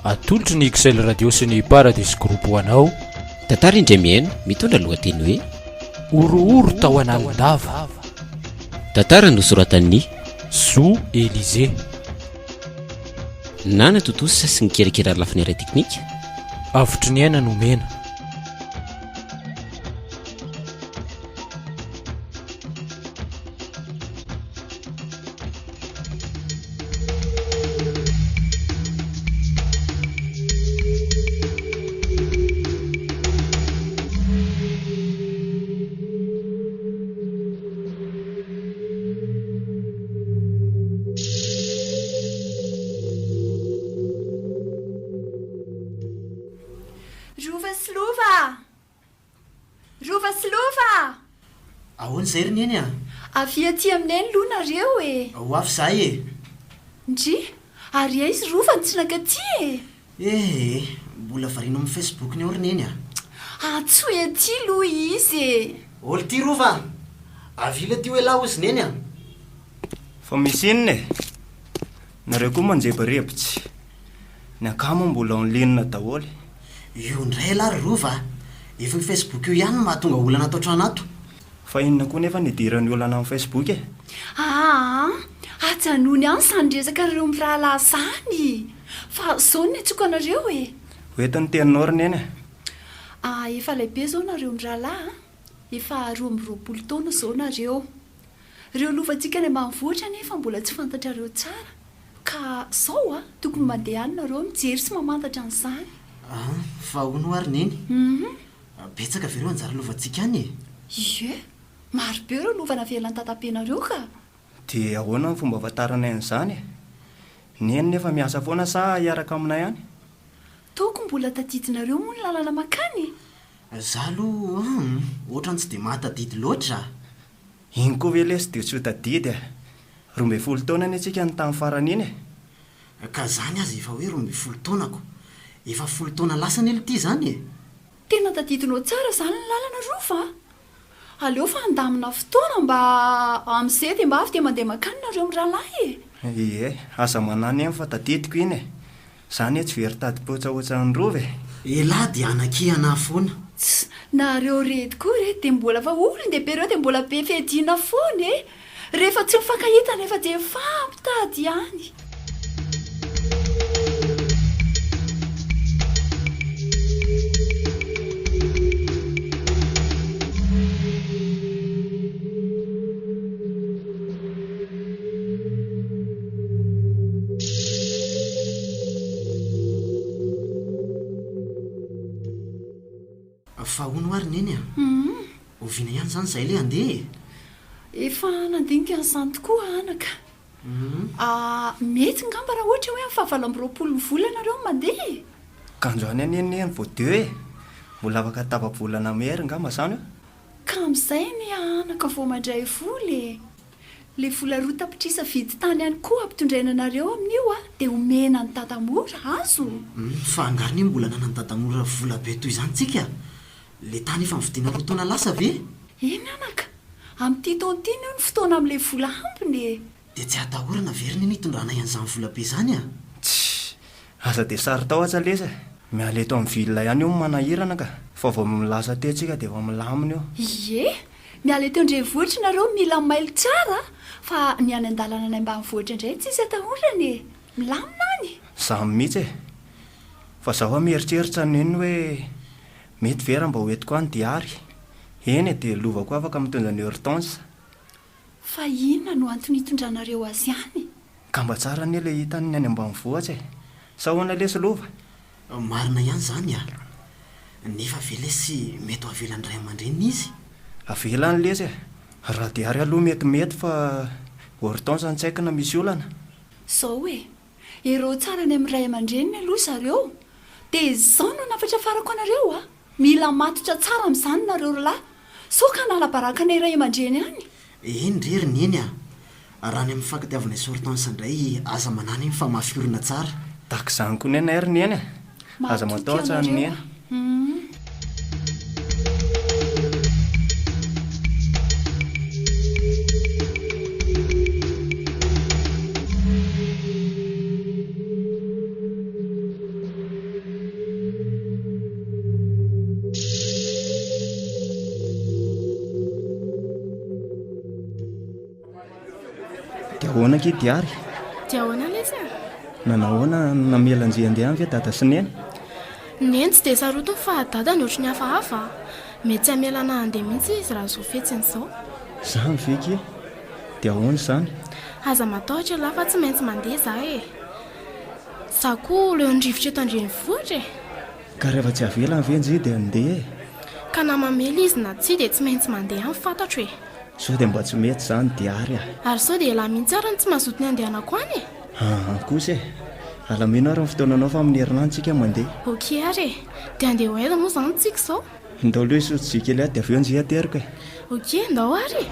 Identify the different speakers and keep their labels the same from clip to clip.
Speaker 1: Atolotry ny XL Radio sy ny Paradise Group ho anao.
Speaker 2: Tantara indray mihaino mitondra lohateny hoe.
Speaker 1: Horohoro tao Analindava.
Speaker 2: Tantara nosoratan'i.
Speaker 1: Zo Elysée.
Speaker 2: Nanatontosa sy nikirakira ny lafiny ara-teknika.
Speaker 1: Avotry ny aina nomena.
Speaker 3: Rova sy lova! Rova sy lova!
Speaker 4: Ahoana izay ry Neny a?
Speaker 3: Avia aty aminay ny loha nareo e!
Speaker 4: Ho avy izahay e!
Speaker 3: Ndry! Ary aiza Rova no tsy nankaty e?
Speaker 4: Eh eh! Mbola variana ao amin'ny Facebook-ny ao ry Neny a!
Speaker 3: Antsoy aty aloha izy e!
Speaker 4: Ol ty Rova a! Avila aty hoe lahy hozy Neny a!
Speaker 5: Fa misy inona e? Nareo koa manjebarebotsy. Ny akama mbola en ligne daholo.
Speaker 4: Io indray ialahy ry Rova a! Efa io Facebook io ihany no mahatonga olana ato an-trano ato.
Speaker 5: Fa inona koa nefa ny idiran'ny olana amin'ny Facebook e?
Speaker 3: Aa! Ajanony any izany resakareo mirahalahy izany! Fa izao no niantsoako anareo e!
Speaker 5: Ho eto ny teninao ry Neny a!
Speaker 3: Aa! Efa lehibe izao nareo mirahalahy a! Efa 22 taona izao nareo. Ireo lovantsika any ambanivohitra anefa mbola tsy fantatrareo tsara. Ka izao a! Tokony mandeha any nareo mijery sy mamantatra an'izany.
Speaker 4: Aa! Fa hono hoa ry Neny? Betsaka ve ireo anjara lovantsika any e?
Speaker 3: Ie! Maro be ireo lova navelan'i dadabenareo ka!
Speaker 5: Dia ahoana ny fomba ahafantaranay an'izany e? Neny nefa miasa foana sa hiaraka aminay any?
Speaker 3: Toko mbola tadidinareo moa ny lalana mankany e?
Speaker 4: Za aloha humm ohatran'ny tsy dia mahatadidy loatra a!
Speaker 5: Iny koa ve lesy dia tsy ho tadidy e! 12 taona anie tsika no tamin'ny farany iny e!
Speaker 4: Ka zany aza efa hoe 12 taonako! Efa folo taona lasa anie lty zany e!
Speaker 3: Tena tadidinao tsara zany ny lalana Rova a! Aleo fa handamina fotoana mba amin'izay dia mba avy dia mandeha mankany nareo mirahalahy e!
Speaker 5: Ie, aza manahy neny fa tadidiko iny e! Za anie tsy very tady paotsa ohatran'ny Rova e!
Speaker 4: Elah dia anakihana ahy foana.
Speaker 3: Tss, nareo reto koa re dia mbola fa olon-dehibe reo dia mbola be fiadiana foana e! Rehefa tsy mifankahita nefa dia mifampitady ihany.
Speaker 4: Fa hono hoa ry Neny a! Oviana ihany izany izahay ilay handeha e?
Speaker 3: Efa nandinika an'izany tokoa anaka. Mety ngamba raha ohatra hoe amin'ny faha 28 ny vola nareo no mandeha e!
Speaker 5: Kanjo any anie Neny vao deux e! Mbola afaka tapa-bolana mahery ngamba izany eo?
Speaker 3: Ka amin'izay anie anaka vao mandray vola e! Ilay vola roa tapitrisa vidin-tany ihany koa ampitondraina anareo amin'io a, dia omena an'i Dadamora, azo?
Speaker 4: Humm, fa angaha anie mbola ananan'i Dadamora vola be toy izany tsika? Ilay tany efa novidiana roa taona lasa ve?
Speaker 3: Eny anaka, amin'ity taona ity anie ny fotoana amin'ilay vola ambiny e!
Speaker 4: Dia tsy atahorana ve ry Neny hitondranay an'izany vola be izany a?
Speaker 5: Tssy! Aza dia saro-tahotra lesy e! Miala eto amin'ny ville ihany io no manahirana ka! Fa vao milaza teo tsika dia efa milamina io.
Speaker 3: Ie! Miala eto an-drenivohitra nareo mila mailo tsara fa ny any an-dalana any ambanivohitra indray tsisy atahorana e! Milamina any!
Speaker 5: Zany mihitsy e! Fa zaho hoa mieritreritra Neny hoe mety ve raha mba ho entiko any Diary? Eny e, dia lova koa afaka mitondra an'i Hortense.
Speaker 3: Fa inona no antony hitondranareo azy any?
Speaker 5: Ka mba tsara anie ilay hitany ny any ambanivohitra e! Sa ahoana lesy Lova?
Speaker 4: Marina ihany izany a! Nefa ve lesy mety ho avelan'ny ray aman-dreniny izy?
Speaker 5: Avelany lesy e! Raha diary aloha metimety fa Hortense no tsy haiko na misy olana.
Speaker 3: Zao e! Ereo tsara any amin'ny ray aman-dreniny aloha zareo dia izao no nafatrafarako anareo a! Mila matotra tsara amin'izany nareo ry lahy sao ka hanala baraka anay ray aman-dreny any.
Speaker 4: Eny re ry Neny a! Raha ny amin'ny fankatiavana i Hortense indray aza manana iny fa mafy orina tsara.
Speaker 5: Tahaka izany koa nenay ry Neny a! Aza
Speaker 3: Matoky
Speaker 5: matahotra ry
Speaker 3: anareo
Speaker 5: Neny.
Speaker 3: aho. Humm.
Speaker 5: ahoana akia Diary?
Speaker 6: Dia ahoana lesy a?
Speaker 5: Nanao ahoana namela an'i Njy handeha any ve dada sy neny?
Speaker 6: Neny tsy dia sarotiny fa dada no ohatry ny hafahafa a! Mety tsy hamela anah handeha mihitsy izy raha izao fihetsiny izao.
Speaker 5: Izany ve akia? Dia ahoana izany?
Speaker 6: Aza matahotra ialahy fa tsy maintsy mandeha za e! Za koa leon'ny rivotra eto an-drenivohitra e!
Speaker 5: Ka rehefa tsy avelany ve njy dia handeha e?
Speaker 6: Ka na mamela izy na tsia dia tsy maintsy mandeha any fantatro e!
Speaker 5: Sao dia mba tsy mety izany Diary a!
Speaker 6: Ary sao dia ialahy mihitsy ary no tsy mazoto ny handehanako any e!
Speaker 5: Aa kosa e! Alamino ary ny fotoananao fa amin'ny herinandro tsika mandeha.
Speaker 6: Ok ary e! Dia handeha ho aiza moa izany tsika izao?
Speaker 5: Ndao aloha hisotro jus kely ato dia avy eo njy ateriko e!
Speaker 6: Ok, ndao ary e!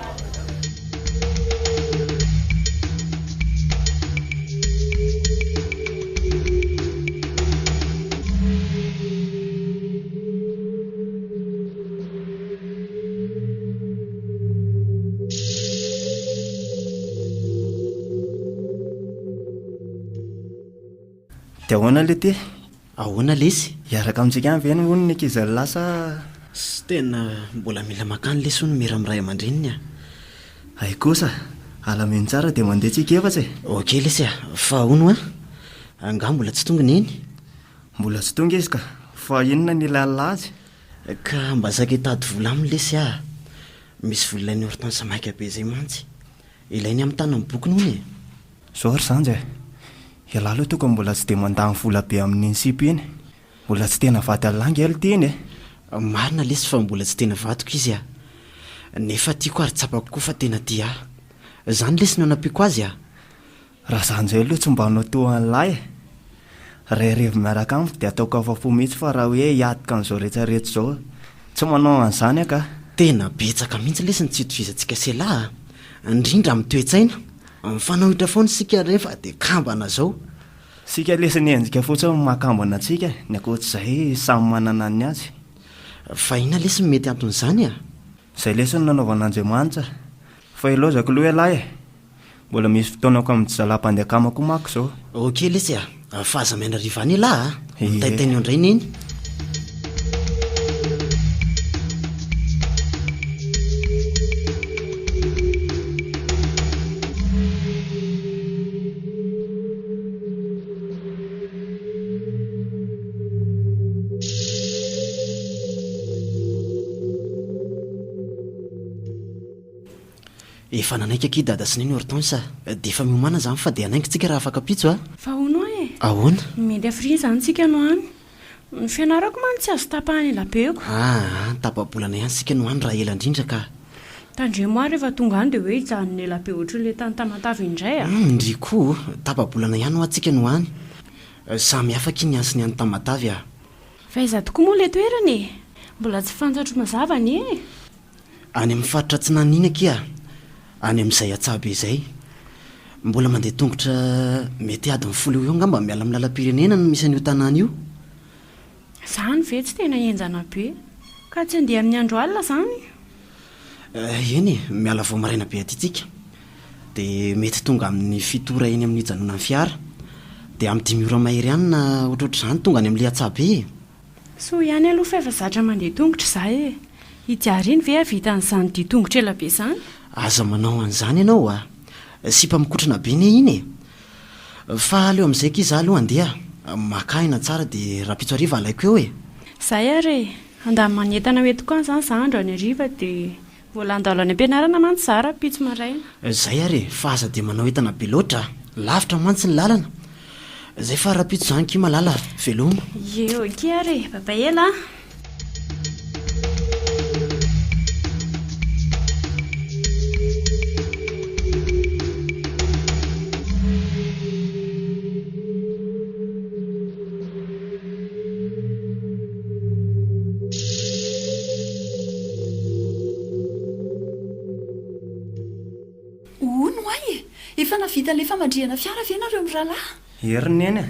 Speaker 5: Dia ahoana le ty?
Speaker 4: Ahoana lesy?
Speaker 5: Hiaraka amintsika any ve ny hono ny ankizy lahy sa.
Speaker 4: Sy tena mbola mila makany lesy hono mira amin'ny ray aman-dreniny a!
Speaker 5: Hay kosa! Alamino tsara dia mandeha tsika efatsy e!
Speaker 4: Ok lesy a! Fa hono an! Angaha mbola tsy tonga Neny?
Speaker 5: Mbola tsy tonga izy ka! Fa inona ny ilàna azy?
Speaker 4: Ka mba saika hitady vola aminy lesy aho. Misy vola ilain'i Hortense maika be izay mantsy. Ilainy amin'ny tanan'ny bokiny hono e!
Speaker 5: Zao ry zandry e! Ialahy aloha tokony mbola tsy dia mandany vola be amin'iny sipa iny. Mbola tsy tena vady an'lah ange aloha ity iny e!
Speaker 4: Marina lesy fa mbola tsy tena vadiko izy a! Nefa tiako ary tsapako koa fa tena tia ahy. Zany lesy no anampiako azy a!
Speaker 5: Raha za njay aloha tsy mba hanao toa an'lah e! Raha revy miaraka amiko dia ataoko afa-po mihitsy fa raha hoe hiadika an'izao retraretra izao, tsy manao an'izany aho ka!
Speaker 4: Tena betsaka mihitsy lesy ny tsy itovizantsika sy elah a! Indrindra amin'ny toe-tsaina. Mifanohitra foana isika rehefa dia kambana zao.
Speaker 5: Isika lesy ny endrika fotsiny no maha kambana antsika e! Ny ankoatr'izay samy manana ny azy.
Speaker 4: Fa inona lesy no mety anton'izany a?
Speaker 5: Izay lesy no nanaovan'Andriamanitra. Fa ilaozako aloha ialahy e! Mbola misy fotoanako amin-dry zalahy mpandeha akama koa manko izao.
Speaker 4: Ok lesy a! Fa aza miandry hariva any ialahy a! Mitaintaina eo indray neny. Efa nanaiky akia dada sy neny Hortense a! Dia efa miomàna izany fa dia hanainga tsika raha afaka ampitso a!
Speaker 6: Fa hono hoa e!
Speaker 4: Ahoana?
Speaker 6: Mety hafiriana izany tsika no any? Ny fianarako mantsy tsy azo tapahana ela be ko!
Speaker 4: Aa, tapa-bolana ihany isika no any raha ela indrindra ka!
Speaker 6: Tandremo hoa rehefa tonga any dia hoe hijanona ela be ohatran'ilay tany Tamatave indray a!
Speaker 4: Humm, ndry koa! Tapa-bolana ihany hoa tsika no any. Samy hafa akia ny any sy ny any Tamatave a!
Speaker 6: Fa aiza tokoa moa ilay toerana e? Mbola tsy fantatro mazava anie e!
Speaker 4: Any amin'ny faritra atsinanana iny akia, any amin'izay Atsabe izay. Mbola mandeha tongotra mety adiny folo eo ho eo angamba miala amin'ny lalam-pirenena no misy an'io tanàna io.
Speaker 6: Izany ve tsy tena henjana be? Ka tsy handeha amin'ny andro alina izany?
Speaker 4: Eny e, miala vao maraina be aty tsika. Dia mety tonga amin'ny fito ora eny amin'ny hijanonan'ny fiara. Dia amin'ny dimy ora mahery any na ohatrohatr'izany tonga any amin'ilay Atsabe e.
Speaker 6: Soa ihany aloha fa efa zatra mandeha tongotra izaho e! I Diary iny ve hahavita an'izany dia tongotra ela be izany?
Speaker 4: Aza manao an'izany ianao a! Sipa mikotrana be anie iny e! Fa aleo amin'izay akia izaho aloha handeha, maka aina tsara dia rahampitso hariva alaiko eo e!
Speaker 6: Izay ary e! Handany manentana ho entiko any izany izaho androany hariva dia Mbola handalo any am-pianarana mantsy za rahampitso maraina.
Speaker 4: Zay ary e, fa aza dia manao entana be loatra a! Lavitra mantsy ny lalana. Zay fa rahampitso zany ki malala a! Veloma.
Speaker 6: Ie ok ary e, bye bye ela a!
Speaker 3: Hono hoay e! Efa nahavita an'ilay famandrihana fiara ve nareo mirahalahy?
Speaker 5: Hery neny a!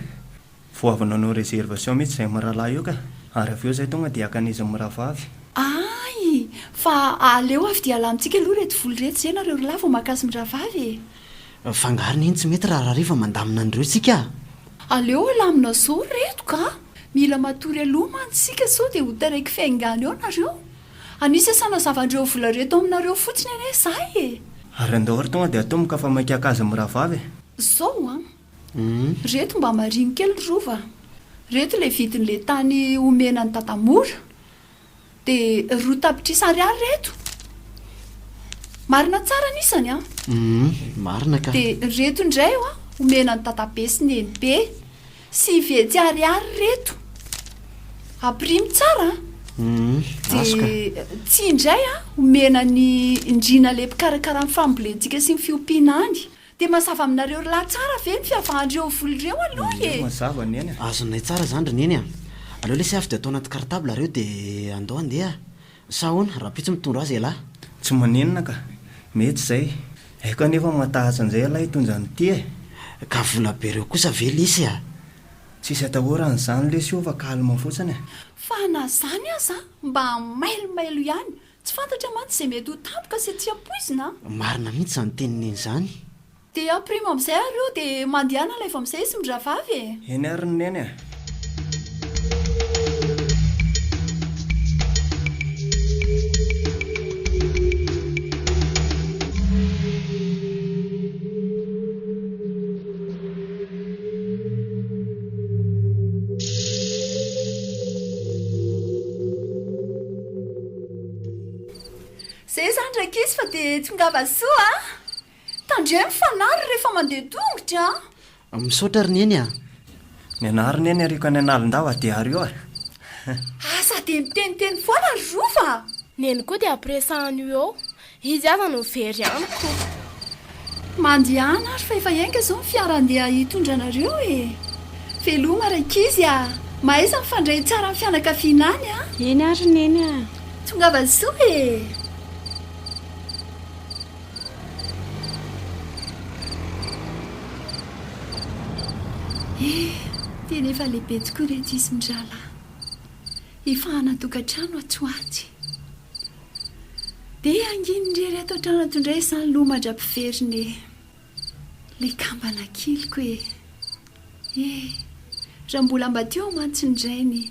Speaker 5: Vao avy nanao réservation mihitsy izahay mirahalahy io ka! Ary avy eo izahay tonga dia haka an'izy mirahavavy.
Speaker 3: Ay! Fa aleo avy dia alamintsika aloha ireto vola ireto izay nareo roalahy vao maka azy mirahavavy e!
Speaker 4: Fa angaha ry neny tsy mety raha rahariva mandamina an'ireo tsika a!
Speaker 3: Aleo alamina zao ireto ka! Mila matory aloha mantsy isika sao dia ho taraiky fiaingàna eo nareo. Anisa sanazava an'ireo vola ireto aminareo fotsiny anie izahay e!
Speaker 5: Ary andao ary tonga dia atomboka fa maika haka azy mirahavavy e.
Speaker 3: Zao an! Reto mba marino kely ry Rova a! Reto le vidin'le tany omena an'i Dadamora. Dia 2 tapitrisa ariary reto. Marina tsara ny isany an!
Speaker 4: Humm, marina ka.
Speaker 3: Dia reto indray an, omena an'i Dadabe sy Nenibe. 900 ariary reto. Ampirimo tsara an!
Speaker 4: Humm, azo ka.
Speaker 3: Dia tsy indray an, omena an'i Ndrina ilay mpikarakara ny fambolentsika sy ny fiompiana any. Dia mazava aminareo ry lahy tsara ve ny fiavahan'ireo vola ireo aloha e?
Speaker 5: Mazava Neny a.
Speaker 4: Azonay tsara izany ry Neny a. Aleo lesy avy dia atao anaty cartable ireo dia andao handeha. Sa ahoana? Rahampitso mitondra azy ialahy.
Speaker 5: Tsy maninona ka. Mety izay. Haiko anefa matahatsa an'izay ialahy hitondra an'ity e.
Speaker 4: Ka vola be ireo kosa ve lesy a?
Speaker 5: Tsisy atahorana izany lesy io fa calme fotsiny e.
Speaker 3: Fa na izany aza mba mailomailo ihany Tsy fantatra mantsy izay mety ho tampoka sy tsy ampoizina an!
Speaker 4: Marina mihitsy izany tenin'i Neny izany.
Speaker 3: Dia ampirimo amin'izay ary io dia mandehana alaivo amin'izay izy mirahavavy e!
Speaker 5: Eny ary ny Neny a!
Speaker 3: Zay zany rankizy fa dia tongava soa a! Tandremo fa nary rehefa mandeha tongotra
Speaker 4: a! Misaotra ry Neny a!
Speaker 5: Ny anah ry Neny ariako any Analindava dia ario a!
Speaker 3: Aza dia miteniteny foana ry Rova a!
Speaker 7: Neny koa dia ampiresahany io eo Izy aza no very amiko.
Speaker 3: Mandehana ary fa efa hiainga izao ny fiara handeha hitondra anareo e! Veloma rankizy a! Mahaiza mifandray tsara amin'ny fianakaviana any a!
Speaker 6: Eny ary Neny a!
Speaker 3: Tongava soa e! Eh! Tena efa lehibe tokoa ireto izy mirahalahy. Efa hanan-tokantrano atsy ho atsy. Dia hanginy irery ato an-trano ato indray izany loha mandra-piverina e! Ilay kambana keliko e! Eh! Raha mbola mba teo mantsy ny rainy,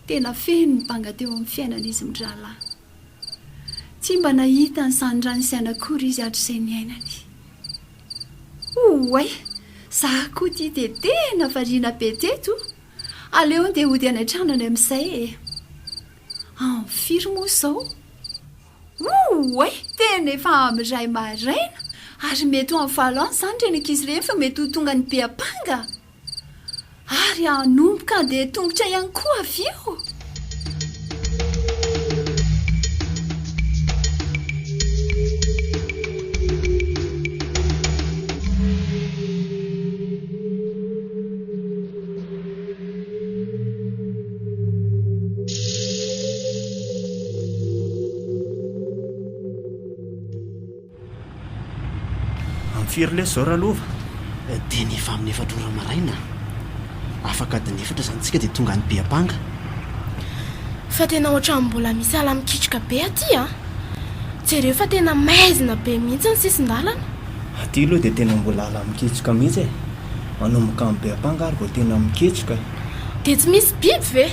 Speaker 3: tena feno ny banga teo amin'ny fiainan'izy mirahalahy. Tsy mba nahita an'izany rano izany akory izy hatrizay niainany. Oay! Za koa ity dia tena variana be teto! Aleo andeha hody any an-trano any amin'izay e! Amin'ny firy moa izao? Oay! Tena efa amin'ny iray maraina! Ary mety ho amin'ny valo any izany ireny ankizy ireny fa mety ho tonga any Beampanga! Ary hanomboka handeha tongotra ihany koa avy eo!
Speaker 5: Amin'ny firy lesy izao Ralova?
Speaker 4: Teny efa amin'ny efatra ora maraina. Afaka adiny efatra izany tsika dia tonga any Beampanga.
Speaker 7: Fa tena ohatran'ny mbola misy ala mikitroka be aty a! Jereo fa tena maizina be mihitsy ny sisin-dalana.
Speaker 5: Aty aloha dia tena mbola ala mikitroka mihitsy e! Manomboka any Beampanga ary vao tena mikitroka e!
Speaker 7: Dia tsy misy biby ve?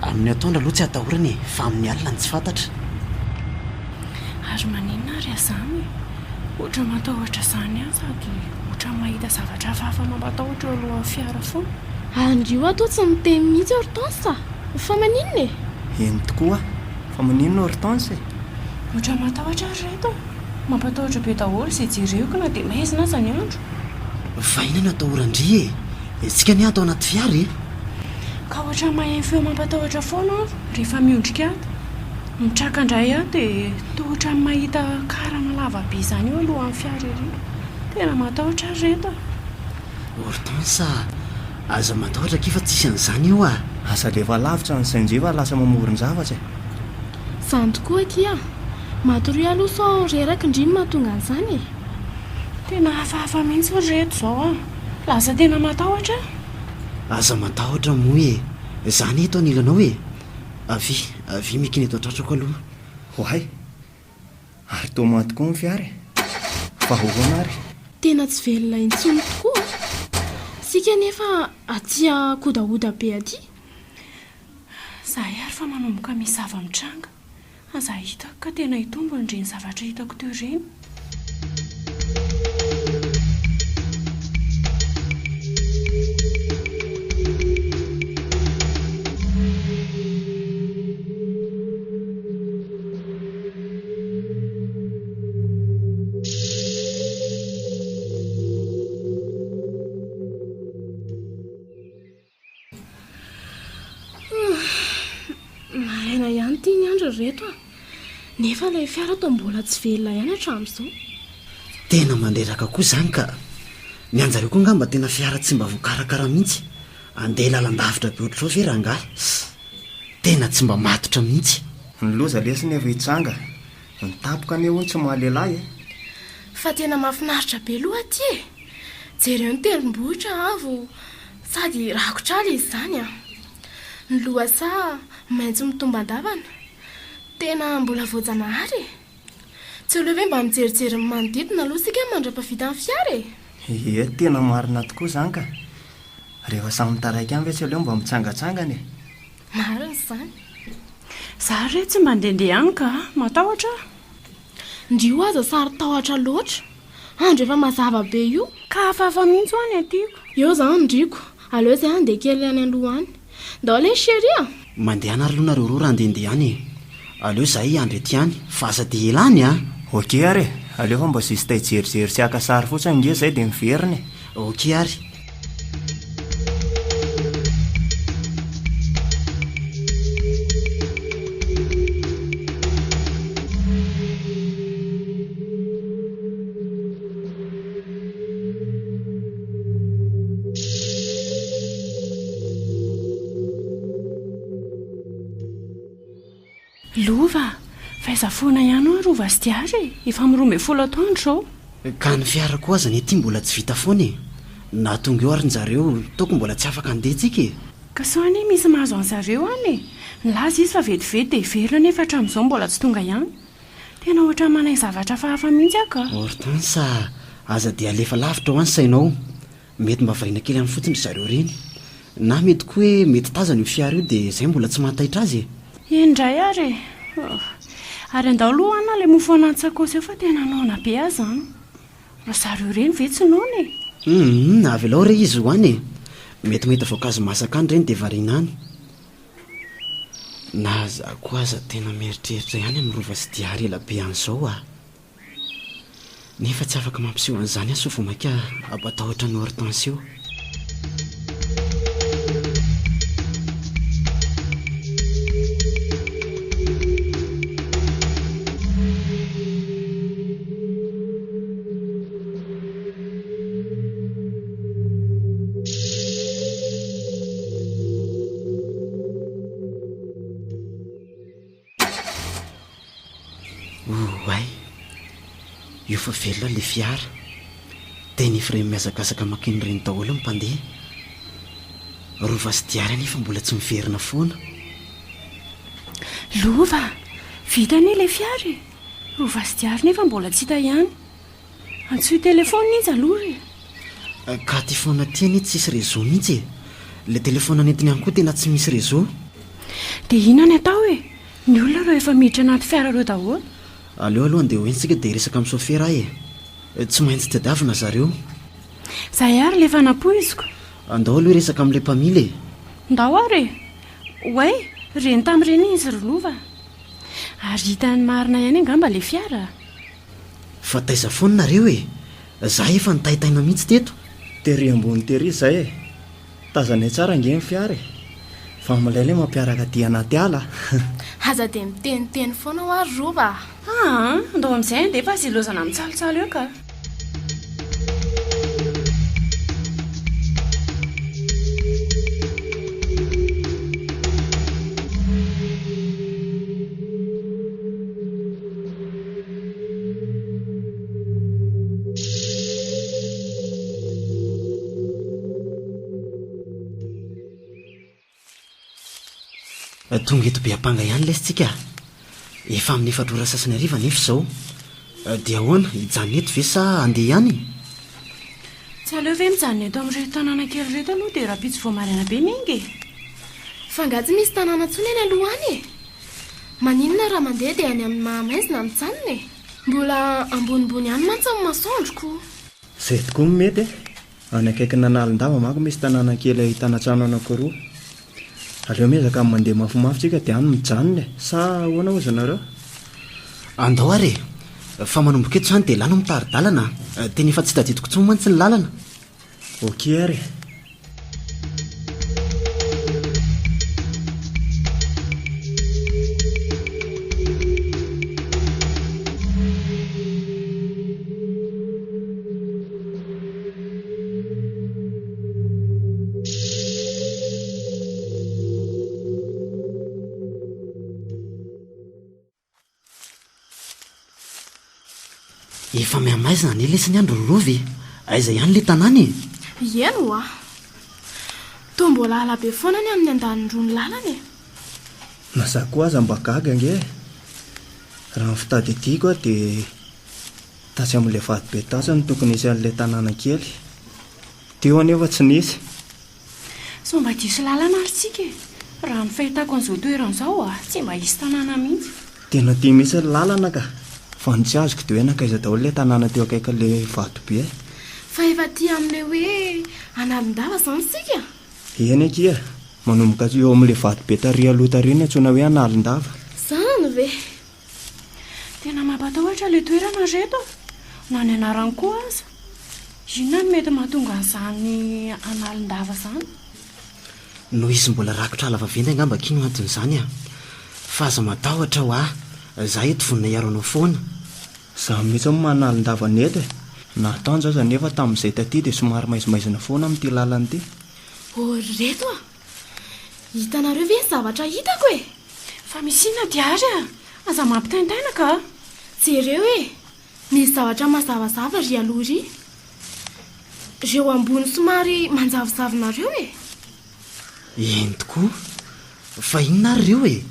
Speaker 4: Amin'ny atoandro aloha tsy atahorana e, fa amin'ny alina no tsy fantatra.
Speaker 6: Ary maninona ary azany e? Ohatra matahotra izany aho sady ohatra mahita zavatra hafahafa mampatahotra eo alohan'ny fiara foana.
Speaker 7: Ary io aho toa tsy miteny mihitsy Hortense a! Fa maninona e?
Speaker 5: Eny tokoa! Fa maninona Hortense e?
Speaker 6: Ohatra matahotra aho ry reto a! Mampatahotra be daholo izay jereko na dia maizina aza ny andro.
Speaker 4: Fa inona no atahoran-dry e? Tsika anie ato anaty fiara e!
Speaker 6: Ka ohatran'ny maheno feo mampatahotra foana aho rehefa miondrika ato. Mitraka indray aho dia toa ohatran'ny mahita karana lava be izany eo alohan'ny fiara ery. Tena matahotra aho ry reto a!
Speaker 4: Hortense a! Aza matahotra akia fa tsisy an'izany eo a!
Speaker 5: Aza alefa lavitra ny sain-dry fa lasa mamoron-javatra e!
Speaker 7: Zany tokoa akia a! Matoria aloha sao reraka ndry no mahatonga an'izany e!
Speaker 6: Tena hafahafa mihitsy ry reto izao a! Lasa tena matahotra aho!
Speaker 4: Aza matahotra moa e! Za anie eto anilanao e! Avia, avia mikina eto an-tratrako aloha.
Speaker 5: Oay! Ary toa maty koa ny fiara e! Fa ahoana ary?
Speaker 7: Tena tsy velona intsony tokoa a! Isika anefa aty ankodahoda be aty.
Speaker 6: Zahay ary fa manomboka misy zava-mitranga. Aza hitako ka tena hitombina ireny zavatra hitako teo ireny.
Speaker 7: ry reto a! Nefa ilay fiara toa mbola tsy velona ihany hatramin'izao.
Speaker 4: Tena mandreraka koa izany ka! Ny anjareo koa angamba tena fiara tsy mba voakarakara mihitsy. Andeha lalandavitra be ohatr'izao ve rangahy? Tena tsy mba matotra mihitsy.
Speaker 5: Ny loza lesy nefa hitsanga. Ny tapoka anie hono tsy maha lehilahy e!
Speaker 7: Fa tena mahafinaritra be aloha aty e! Jereo ny tendrombohitra avo sady rakotra ala izy izany an! Ny lohasaha maitso mitombandavana. Tena mbola voajanahary e! Tsy aleo ve mba mijerijery ny manodidina aloha isika mandra-pahavita ny fiara e?
Speaker 5: Ie, tena marina tokoa izany ka! Rehefa samy taraiky any ve tsy aleo mba mitsangatsangana e?
Speaker 7: Marina izany.
Speaker 6: Za re tsy mba ndehandeha any ka! Matahotra aho.
Speaker 7: Ndry aza saro-tahotra loatra. Andro efa mazava be io.
Speaker 6: Ka hafahafa mihitsy hoa ny aty ko.
Speaker 7: Eo izany ndriko. Aleo izay handeha kely any aloha any. Ndao lesy chérie a!
Speaker 4: Mandehana ary aloha nareo roa raha handehandeha any e! Aleo izahay hiandry aty ihany fa aza dia ela any a!
Speaker 5: Ok ary e! Aleo fa mba juste hijerijery sy haka sary fotsiny ange izay dia miverina e!
Speaker 4: Ok ary.
Speaker 6: Lova, fa aiza foana ihany hoa Rova sy Diary e? Efa amin'ny 12 atoandro izao.
Speaker 4: Ka ny fiara koa aza anie ity mbola tsy vita foana e! Na tonga eo ary njareo, toako mbola tsy afaka handeha tsika e!
Speaker 6: Ka sao anie misy mahazo an'zareo any e! Nilaza izy fa vetivety dia hiverina nefa hatramin'izao mbola tsy tonga ihany. Tena ohatran'ny manahy zavatra hafahafa mihitsy aho ka!
Speaker 4: Hortense a! Aza dia alefa lavitra hoa ny sainao. Mety mba variana kely any fotsiny ry zareo ireny. Na mety koa hoe mety tazany io fiara io dia izay mbola tsy mahataitra azy e!
Speaker 6: Eny indray ary e! Ary andao aloha hanina ilay mofo anaty sakaosy eo fa tena noana be aho izany. Ry zareo ireny ve tsy noana e?
Speaker 4: Humm, avelao re izy ho any e! Mety mahita voankazo masaka any ireny dia variana any. Na za koa aza tena mieritreritra ihany amin'ny Rova sy Diary ela be an'izao ah! Nefa tsy afaka mampiseho an'izany aho sao vao mainka hampatahotra an'i Hortense eo. Oay! Io fa velona ilay fiara. Tena efa ireny mihazakazaka mankeny ireny daholo ny mpandeha. Rova sy Diary anefa mbola tsy miverina foana.
Speaker 6: Lova! Vita anie ilay fiara e! Rova sy Diary nefa mbola tsy hita ihany. Antsoy telefaonina izy aloha e!
Speaker 4: Ka ty foana ty anie tsisy réseau mihitsy e! Ilay telefaonina nentiny ihany koa tena tsy misy réseau.
Speaker 6: Dia inona ny atao e? Ny olona ireo efa miditra anaty fiara ireo daholo.
Speaker 4: Aleo aloha andeha ho eny tsika dia hiresaka amin'ny sôfera aho e! Tsy maintsy tadiavina zareo.
Speaker 6: Zay ary ilay efa nampoiziko.
Speaker 4: Andao aloha hiresaka amin'ilay mpamily e!
Speaker 6: Ndao ary e! Oay, reny tamin'ireny izy ry Lova. Ary hitany marina ihany angamba ilay fiara a!
Speaker 4: Fa taiza foana nareo e! Za efa nitaitaina mihitsy teto.
Speaker 5: Tery ambony tery izay e! Tazanay tsara ange ny fiara e! Fa milay ilay mampiaraka aty anaty ala a!
Speaker 7: Aza dia miteniteny foana hoa ry Rova a!
Speaker 6: Aa! Andao amin'izay andeha fa aza ilaozana mitsalotsalo eo ka!
Speaker 4: Tonga eto Beampanga ihany lesy tsika a! Efa amin'ny efatra ora sasany hariva anefa izao. Dia ahoana, hijanona eto ve sa handeha ihany e?
Speaker 6: Tsy aleo ve mijanona eto amin'ireto tanàna kely ireto aloha dia rahampitso vao maraina be miainga e?
Speaker 7: Fa angaha tsy misy tanàna intsony eny aloha any e? Maninona raha mandeha dia any amin'ny Mahamaizina mijanona e? Mbola ambonimbony any mantsy ny masoandro ko.
Speaker 5: Izay tokoa no mety e! Any akaikin'Analindava manko misy tanàna kely ahitana trano anankiroa. Aleo miezaka ny mandeha mafimafy tsika dia any mijanona e! Sa ahoana hozy nareo?
Speaker 4: Andao ary e! Fa manomboka eto izany dia elah no mitari-dalana a! Tena efa tsy tadidiko intsony mantsy ny lalana.
Speaker 5: Ok ary e!
Speaker 4: Efa mihamaizina anie lesy ny andro ry Lova e! Aiza ihany ilay tanàna e?
Speaker 7: Eny ho'a. Toa mbola ala be foana ny amin'ny andaniny roa ny lalana e!
Speaker 5: Na za koa aza mba gaga ange e! Raha ny fitadidiako aho dia tatsy amin'ilay vato be tatsy no tokony hisy an'ilay tanàna kely. Teo anefa tsy nisy.
Speaker 6: Sao mba diso lalana ary tsika e! Raha ny fahitako an'izao toerana izao a, tsy mba hisy tanàna mihitsy.
Speaker 5: Tena aty mihitsy ny lalana ka! Fa ny tsy azoko dia hoe nankaiza daholo ilay tanàna teo akaikin'ilay vato be.
Speaker 7: Fa efa aty amin'ilay hoe Analindava izany isika?
Speaker 5: Eny akia, manomboka eo amin'ilay vato be tary aloha tary no antsoina hoe Analindava.
Speaker 7: Izany ve?
Speaker 6: Tena mampatahotra ilay toerana ry reto a! Na ny anarany koa aza. Inona no mety mahatonga an'izany analin-dava izany?
Speaker 4: Noho izy mbola rakotra ala vaventy angamba akia no anton'izany a! Fa aza matahotra hoa, za eto vonona hiaro anao foana.
Speaker 5: Za mihitsy no manalin-dava ny eto e! Na atoandro aza anefa tamin'izay taty dia somary maizimaizina foana amin'ity lalana ity.
Speaker 7: Ô ry reto a! Hitanareo ve ny zavatra hitako e?
Speaker 6: Fa misy inona ty ary a? Aza mampitaintaina ka!
Speaker 7: Jereo e! Misy zavatra mazavazava ry aloha ry. Reo ambony somary manjavozavona reo e!
Speaker 4: Eny tokoa! Fa inona ary ireo e?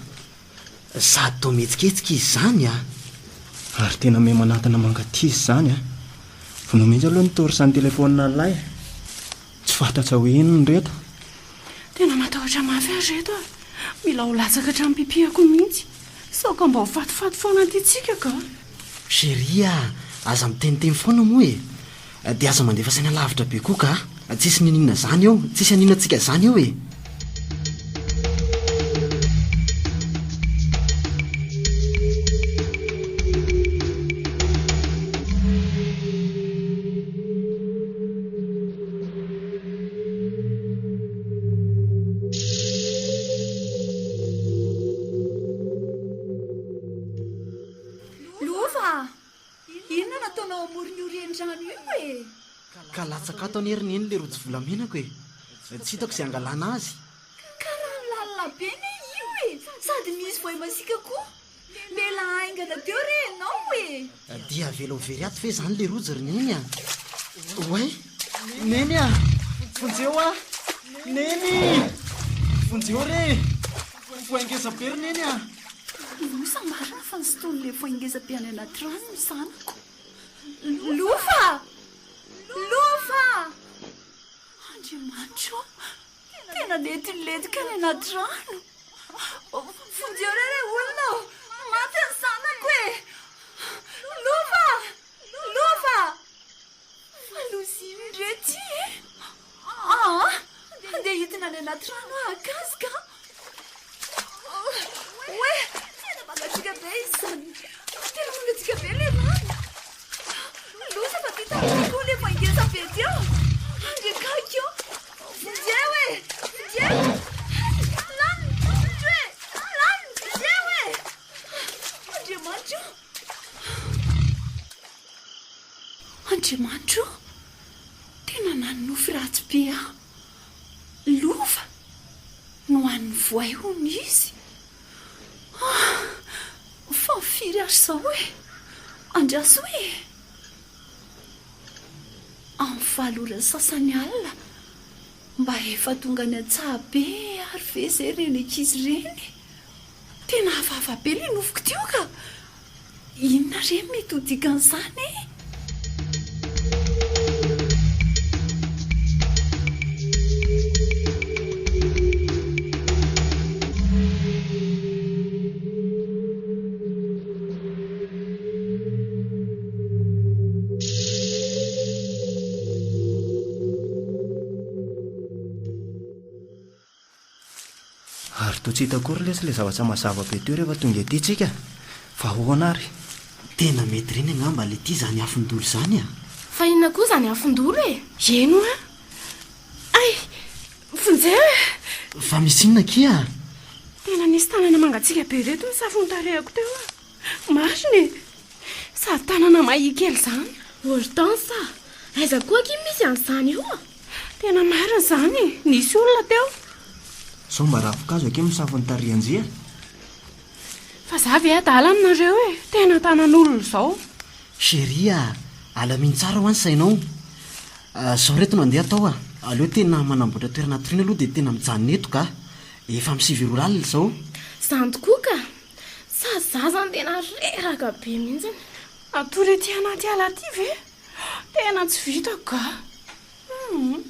Speaker 4: Sady toa mihetsiketsika izy izany a!
Speaker 5: Ary tena miha manantona mankaty izy izany a! Vonoy mihitsy aloha ny torche ny telefaonina an'ilay e! Tsy fantatra hoe inona ireto.
Speaker 6: Tena matahotra mafy aho ry reto a! Mila ho latsaka hatramin'ny pipihako mihitsy. Sao ka mba ho fatifaty foana aty tsika ka!
Speaker 4: Chérie a! Aza miteniteny foana moa e! Dia aza mandefa saina lavitra be koa ka! Tsisy niniana zany eo, tsisy hanina antsika zany eo e!
Speaker 3: Lova a! Inona no ataonao amoron'io renirano io e?
Speaker 4: Ka latsaka ato anie ry neny le rojo volamenako e! Tsy hitako izay hangalana azy.
Speaker 3: Ka rano lalina be anie io e! Sady misy voay masiaka koa. Mila haingana teo re ianao e!
Speaker 4: Dia avela ho very ato ve izany le rojo ry neny a! Oay! Neny a! Vonjeo aho! Neny! Vonjeo re! Voay ngeza be ry neny a!
Speaker 3: Loza marina fa nosintonin'ilay voay ngeza be any anaty rano ny zanako. Lova! Lova! Andriamanitra ô! Tena nety nilentika any anaty rano. Vonjeo re re olona ô! Maty ny zanako e! Lova! Lova! Fa loza inona re ity e? Aa! Andeha hidina any anaty rano aho haka azy ka! Oe! Tena mangatsiaka be izy izany! Tena mangatsiaka be ilay rano! Loza fa ty tanako koa ilay vao ngeza be teo! Andriakaiky ô! Vonjeo e! Vonjeo! Lany ny tongotro e! Lany! Vonjeo e! Andriamanitra ô! Andriamanitra ô! Tena nanonofy ratsy be aho. Lova nohanin'ny voay hono izy. Ah! Fa firy ary izao e? Andraso e! Amin'ny valo ora sasany alina, mba efa tonga any an-tsaha be ary ve izay ireny ankizy ireny? Tena hafahafa be ilay nofiko teo ka! Inona re no mety ho dikan'izany e?
Speaker 5: Ary toa tsy hita akory lesy ilay zavatra mazava be teo rehefa tonga ety tsika fa ahoana ary?
Speaker 4: Tena mety ireny angamba le ty zany afon-dolo zany a!
Speaker 7: Fa inona koa izany afon-dolo e?
Speaker 6: Eny hoa! Hay! Vonjeo e!
Speaker 4: Fa misy inona akia a?
Speaker 6: Tena nisy tanana mangatsiaka be ireto nisafo ny tarehiko teo a! Marina e! Sady tanana mahia kely izany.
Speaker 7: Hortense a! Aiza koa akia misy an'izany io a?
Speaker 6: Tena marina izany e! Nisy olona teo.
Speaker 5: Sao mba ravin-kazo akia misafo ny tarehin-jy e?
Speaker 6: Fa za ve adala aminareo e? Tena tanan'olona izao.
Speaker 4: Chérie a! Alamino tsara hoa ny sainao. Zao reto no andeha atao a! Aleo tena manamboatra toerana hatoriana aloha dia tena mijanona eto ka! Efa amin'ny 9 ora alina izao.
Speaker 7: Zany tokoa ka! Sady za zany tena reraka be mihitsiny.
Speaker 6: Hatory aty anaty ala aty ve? Tena tsy vitako ka! Humm.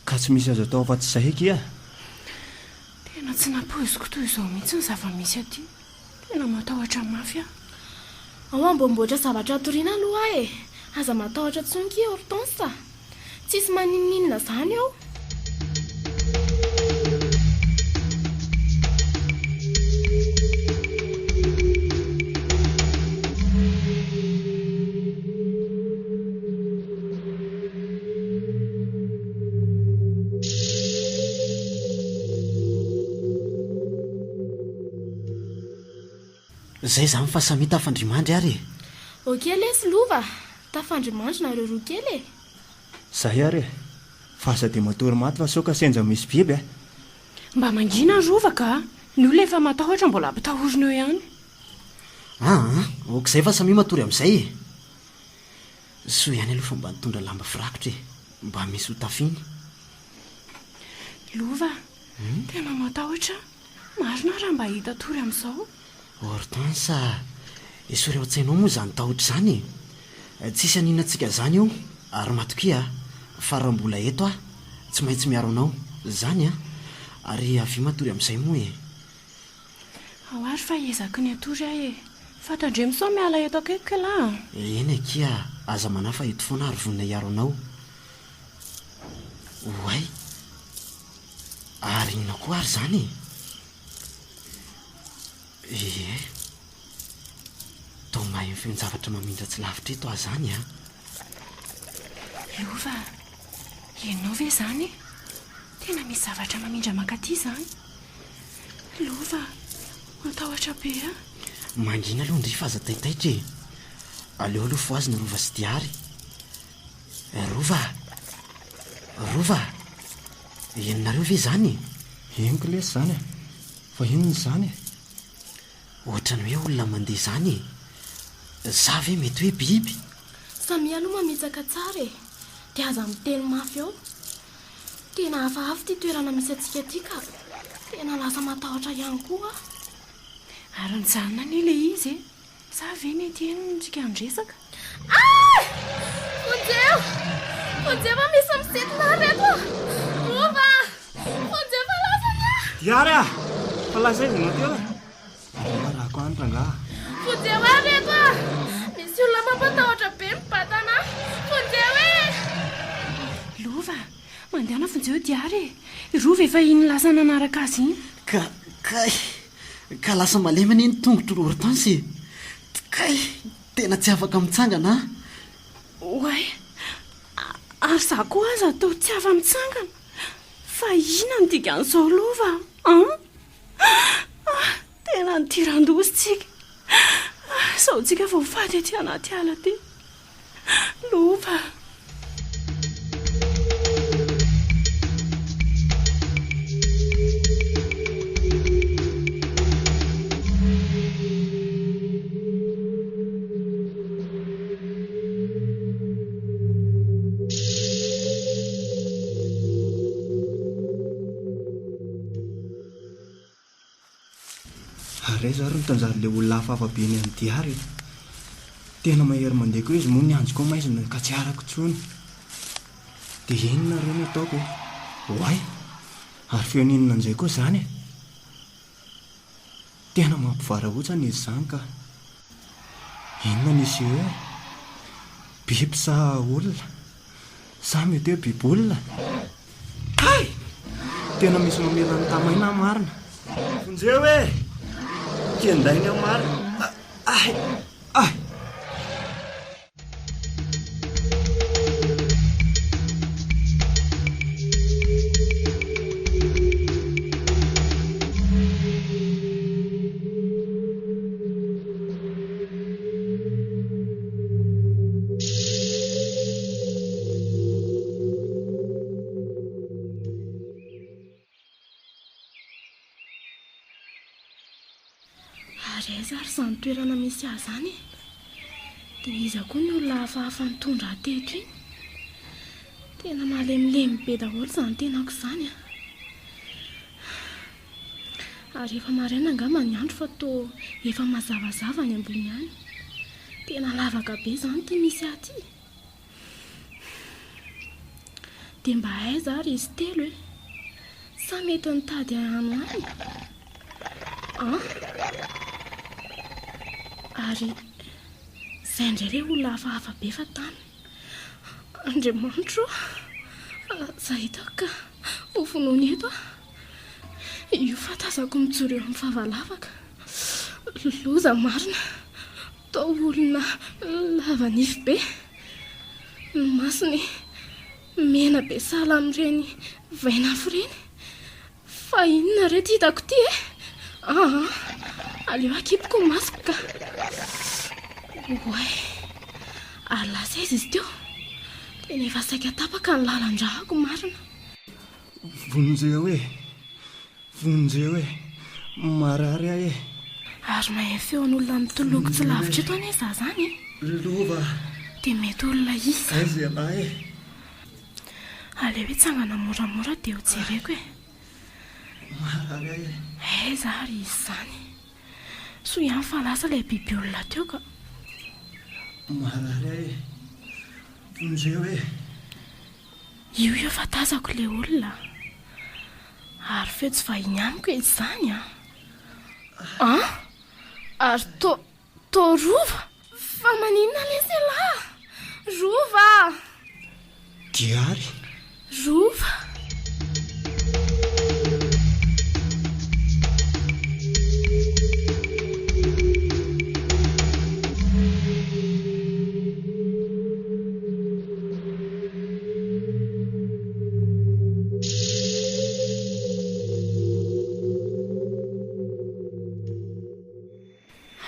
Speaker 5: Ka tsy misy azo atao afa-tsy izay akia.
Speaker 6: Tena tsy nampoiziko toy izao mihitsy ny zava-misy aty. Tena matahotra mafy aho.
Speaker 7: Ao amboamboatra zavatra hatoriana aloha aho e! Aza matahotra intsony kia Hortense a! Tsisy maninoninona zany eo.
Speaker 4: Zay zany fa samia tafandrimandry ary e!
Speaker 7: Ok lesy Lova, tafandrimandry nareo roa kely e!
Speaker 5: Zay ary e! Fa aza dia matory maty fa sao ka sendra misy biby e!
Speaker 6: Mba mangina ry Rova ka! Ny olona efa matahotra mbola ampitahorina eo ihany.
Speaker 4: Aa, ok zay fa samia matory amizay e! Soa ihany aloha fa mba nitondra lamba firakotra e! Mba misy ho tafiana.
Speaker 6: Lova, tena matahotra aho. Marina raha mba hita tory amin'izao.
Speaker 4: Hortense a! Esory ao an-tsainao moa izany tahotra izany e! Tsisy haninona antsika izany eo, ary matokia fa raha mbola eto aho, tsy maintsy miaro anao. Izany an! Ary avia matory amin'izay moa e!
Speaker 6: Ao ary fa ezaky ny hatory aho e! Fa tandremo sao miala eto akaikiko ialahy a!
Speaker 4: Eny akia, aza manahy fa eto foana aho ary vonona hiaro anao. Oay! Ary inona koa ary izany e? Ie. Toa maheno feon-javatra mamindra tsy lavitra eto aho izany an!
Speaker 6: Lova, henonao ve izany e? Tena misy zavatra mamindra mankaty izany. Lova, matahotra be aho.
Speaker 4: Mangina aloha ndry fa aza taitaitra e! Aleo aloha fohazina Rova sy Diary. Rova! Rova! Henonareo ve izany e?
Speaker 5: Henoko lesy izany e! Fa inona izany e?
Speaker 4: Ohatran'ny hoe olona mandeha izany e! Za ve mety hoe biby?
Speaker 7: Samia aloha mamitsaka tsara e! Dia aza miteny mafy eo. Tena hafahafa ity toerana misy antsika ity ka! Tena lasa matahotra ihany koa aho.
Speaker 6: Ary nijanona anie ilay izy e! Sa ve mety heno tsika miresaka?
Speaker 7: Ah! Vonjeo! Vonjeo fa misy misintona ahy reto! Rova! Vonjeo fa lasa ny ahy!
Speaker 5: Diary ah! Fa lasa aiza ianao teo e? Arahako any rangaha.
Speaker 7: Vonjeo ahy reto ah! Misy olona mampatahotra be mibatana ahy! Vonjeo e!
Speaker 6: Lova, mandehana vonjeo Diary e! I Rova efa iny lasa nanaraka azy iny.
Speaker 4: Ka, kay! Ka lasa malemy anie ny tongotro ry Hortense e! Kay! Tena tsy afaka mitsangana aho.
Speaker 6: Oay! Ary za koa aza toa tsy afa-mitsangana. Fa inona no dikan'izao lova an? Ah! Tena nidiran-doza tsika. Izao tsika vao faty aty anaty ala aty. Lova.
Speaker 5: Ary aiza ary no tanjarin'ilay olona hafahafa be eny amin'ny diary e? Tena mahery mandeha koa izy moa ny andro koa maizina ka tsy arako intsony. Dia inona re no ataoko e? Oay! Ary feon'inona indray koa izany e? Tena mampivarahontsana izy izany ka! Inona ny issue e? Biby sa olona? Sa mety hoe biby olona? Hay! Tena misy mamela ny tamaina aho marina. Vonjeo e! Kendainy aho marina. Ay! Ay!
Speaker 7: Ary aiza ary izany toerana misy ahy izany e? Dia iza koa ny olona hafahafa nitondra ahy teto iny? Tena malemilemy be daholo izany tenako izany an! Ary efa maraina angamba ny andro fa toa efa mazavazava any ambony any. Tena lavaka be izany ity misy ahy ity. Dia mba aiza ary izy telo e? Sa mety nitady ahy any ho any? An? Ary izay indray ilay olona hafahafa be fa tany. Andriamanitro ô! Aza hitako ka ho vonoiny eto aho. Io fa tazako mijoro eo amin'ny vava lavaka. Loza marina. Toa olona lava nify be. Ny masony mena be sahala amin'ireny vainafo ireny. Fa inona re ity hitako ity e? Aa, aleo akipiko ny masoko ka. Oay, ary lasa aiza izy teo? Tena efa saika tapaka ny lalan-drako marina.
Speaker 5: Vonjeo e! Vonjeo e! Marary aho e!
Speaker 7: Ary maheno feon'olona mitoloko tsy lavitra eto anie za zany e!
Speaker 5: Lova!
Speaker 7: Dia mety olona iza?
Speaker 5: Aiza ialahy e?
Speaker 7: Aleo hitsangana moramora dia ho jereko e!
Speaker 5: Marary ahy e!
Speaker 7: Aiza ary izy izany? Soa ihany fa lasa ilay biby olona teo ka!
Speaker 5: Marary ahy e! Vonjeo e!
Speaker 7: Io io fa tazako ilay olona. Ary feo tsy vahiny amiko e izany an! An! Ary to, to Rova? Fa maninona lesy elah? Rova!
Speaker 5: Diary?
Speaker 7: Rova!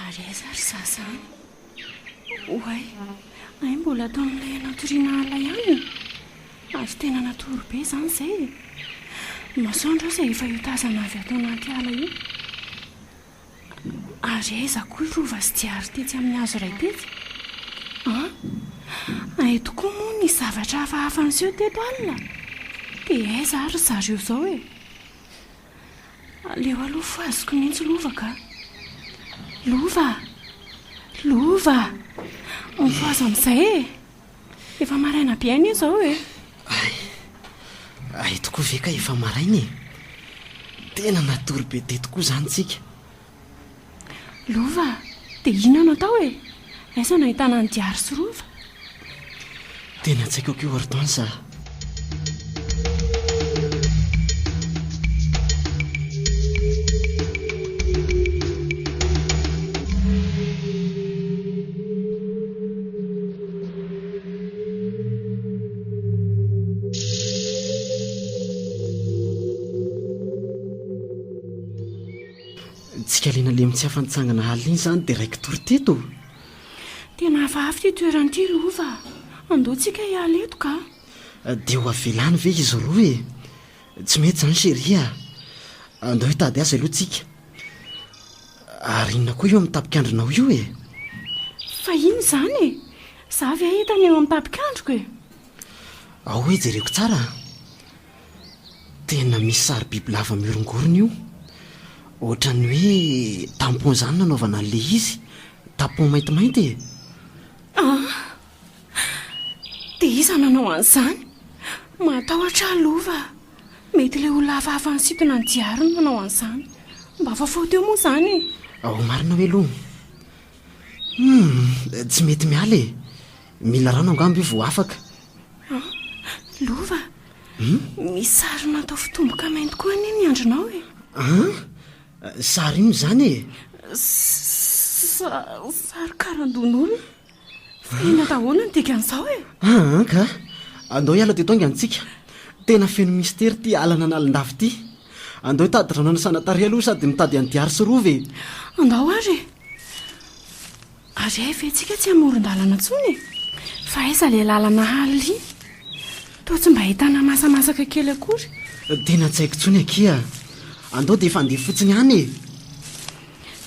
Speaker 7: Ary aiza ry zaza any? Oay, hay mbola tao amin'ilay natoriana alina ihany e! Ary tena natory be izany izay e! Ny masoandro aza efa io tazana avy ato anaty ala io. Ary aiza koa i Rova sy Diary tetsy amin'ny hazo iray tetsy? An! Hay tokoa moa nisy zavatra hafahafa niseho teto alina! Dia aiza ary ry zareo izao e? Aleo aloha fohaziko mihitsy Lova ka! Lova! Lova! Mifohaza amin'izay e! Efa maraina be anie izao e!
Speaker 4: Hay! Hay tokoa ve ka efa maraina e! Tena natory be teto koa izany tsika.
Speaker 6: Lova, dia inona no atao e? Aiza no ahitana an'i Diary sy Rova?
Speaker 4: Tena tsy haiko akia Hortense a! Tsika le nalemy tsy afa-nitsangana alina iny izany dia raiki-tory teto.
Speaker 6: Tena hafahafa ity toerana ity Lova a! Andao tsika hiala eto ka!
Speaker 4: Dia ho avela any ve izy roa e? Tsy mety izany chérie a! Andao hitady azy aloha tsika. Ary inona koa io amin'ny tapikandrinao io e?
Speaker 6: Fa inona izany e? Za ve hahita ny eo amin'ny tapikandriko e?
Speaker 4: Ao hoe jereko tsara a! Tena misy sary bibilava mihorongorona io. Ohatran'ny hoe tampon izany nanaovana an'ilay izy. Tampon maintimainty e!
Speaker 6: Ah! Dia iza nanao an'izany? Matahotra aho Lova a! Mety ilay olona hafahafa nisintona ny diary no nanao an'izany. Mba fafao teo moa izany e!
Speaker 4: Ao marina hoe aloha? Humm! Tsy mety miala e! Mila rano angamba io vao afaka.
Speaker 6: Ah! Lova! Misy sary natao fitomboka mainty koa anie ny andrinao e!
Speaker 4: An? Sary inona izany e?
Speaker 6: Sary karandohan'olona. Fa inona daholo no dikan'izao e?
Speaker 4: Aa ka! Andao hiala teto haingana tsika. Tena feno mistery ity alan'Analindava ity. Andao hitady rano hanasana tarehy aloha sady mitady an'i Diary sy Rova e!
Speaker 6: Andao ary e! Ary hay ve tsika tsy amoron-dalana intsony e? Fa aiza ilay lalana alina iny? Toa tsy mba ahitana masamasaka kely akory.
Speaker 4: Tena tsy haiko intsony akia. Andao dia efa handeha fotsiny any e!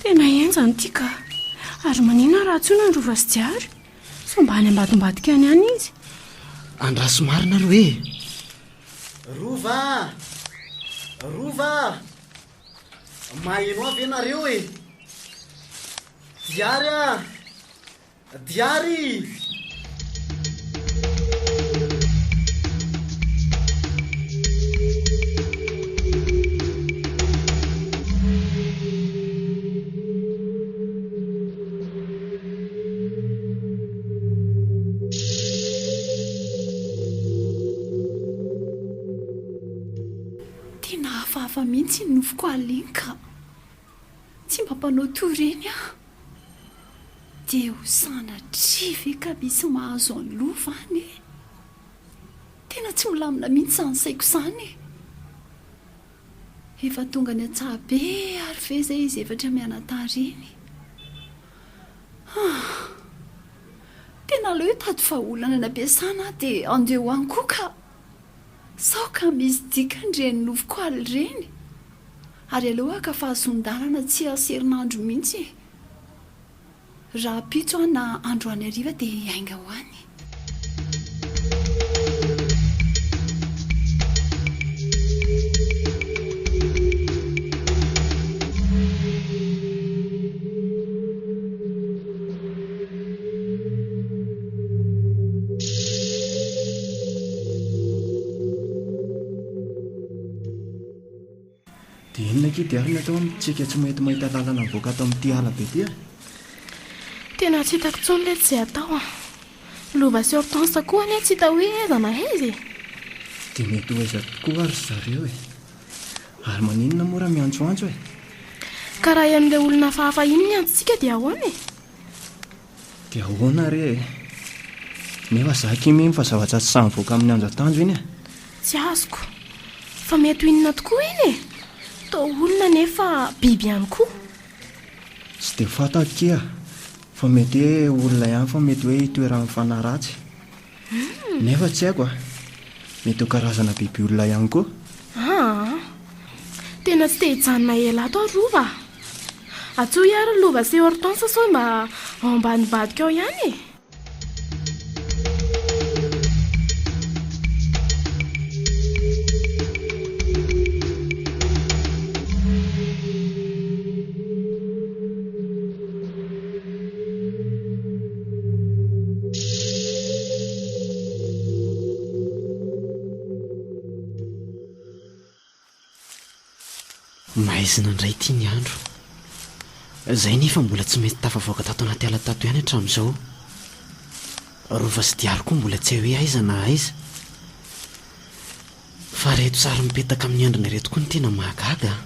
Speaker 6: Tena henjana ity ka! Ary maninona raha antsoina ny Rova sy Diary? Sao mba any ambadimbadika any ihany izy?
Speaker 4: Andraso marina aloha e! Rova a! Rova a! Maheno ahy ve nareo e? Diary a! Diary!
Speaker 3: Tena hafahafa mihitsy iny nofiko alina iny ka. Tsy mba mpanao toy ireny aho. Dia ho sanatria ve ka misy mahazo an'i Lova any e? Tena tsy milamina mihitsy izany saiko izany e! Efa tonga any Antsahabe ary ve izay izy efatra mianadahy ireny? Ah! Tena aleo hitady vahaolana any am-piasana aho dia andeha ho any koa ka! Sao ka misy dikany ireny nofiko alina ireny? Ary aleo haka fahazoan-dalana tsy hiasa herinandro mihitsy e! Rahampitso aho na androany hariva dia hiainga ho any.
Speaker 5: Dia inona akia diary ny atao amintsika tsy mety mahita lalana mivoaka ato amin'ity ala be ity e?
Speaker 7: Tena tsy hitako intsony letsy izay atao an! Lova sy Hortense koa anie tsy hita hoe aiza na aiza e!
Speaker 5: Dia mety ho aiza tokoa ary ry zareo e? Ary maninona moa raha miantsoantso e?
Speaker 7: Ka raha henon'ilay olona hafahafa iny ny antsontsika dia ahoana e?
Speaker 5: Dia ahoana re e? Nefa za akia mino fa zavatra tsy sahy mivoaka amin'ny anjatanjo iny e!
Speaker 7: Tsy azoko. Fa mety ho inona tokoa iny e? Toa olona nefa biby ihany koa.
Speaker 5: Tsy dia fantako akia fa mety hoe olona ihany fa mety hoe itoeran'ny fanahy ratsy. Nefa tsy haiko a! Mety ho karazana biby olona ihany koa.
Speaker 7: Aa! Tena tsy te hijanona ela ato aho Rova a! Antsoy ary Lova sy Hortense sao mba ao ambanimbadika ao ihany e!
Speaker 4: Maizina indray ity ny andro. Izay nefa mbola tsy mety tafavoaka tato anaty ala tato ihany hatramin'izao. Rova sy Diary koa mbola tsy hay hoe aiza na aiza. Fa ireto sary mipetaka amin'ny andrina ireto koa no tena mahagaga a!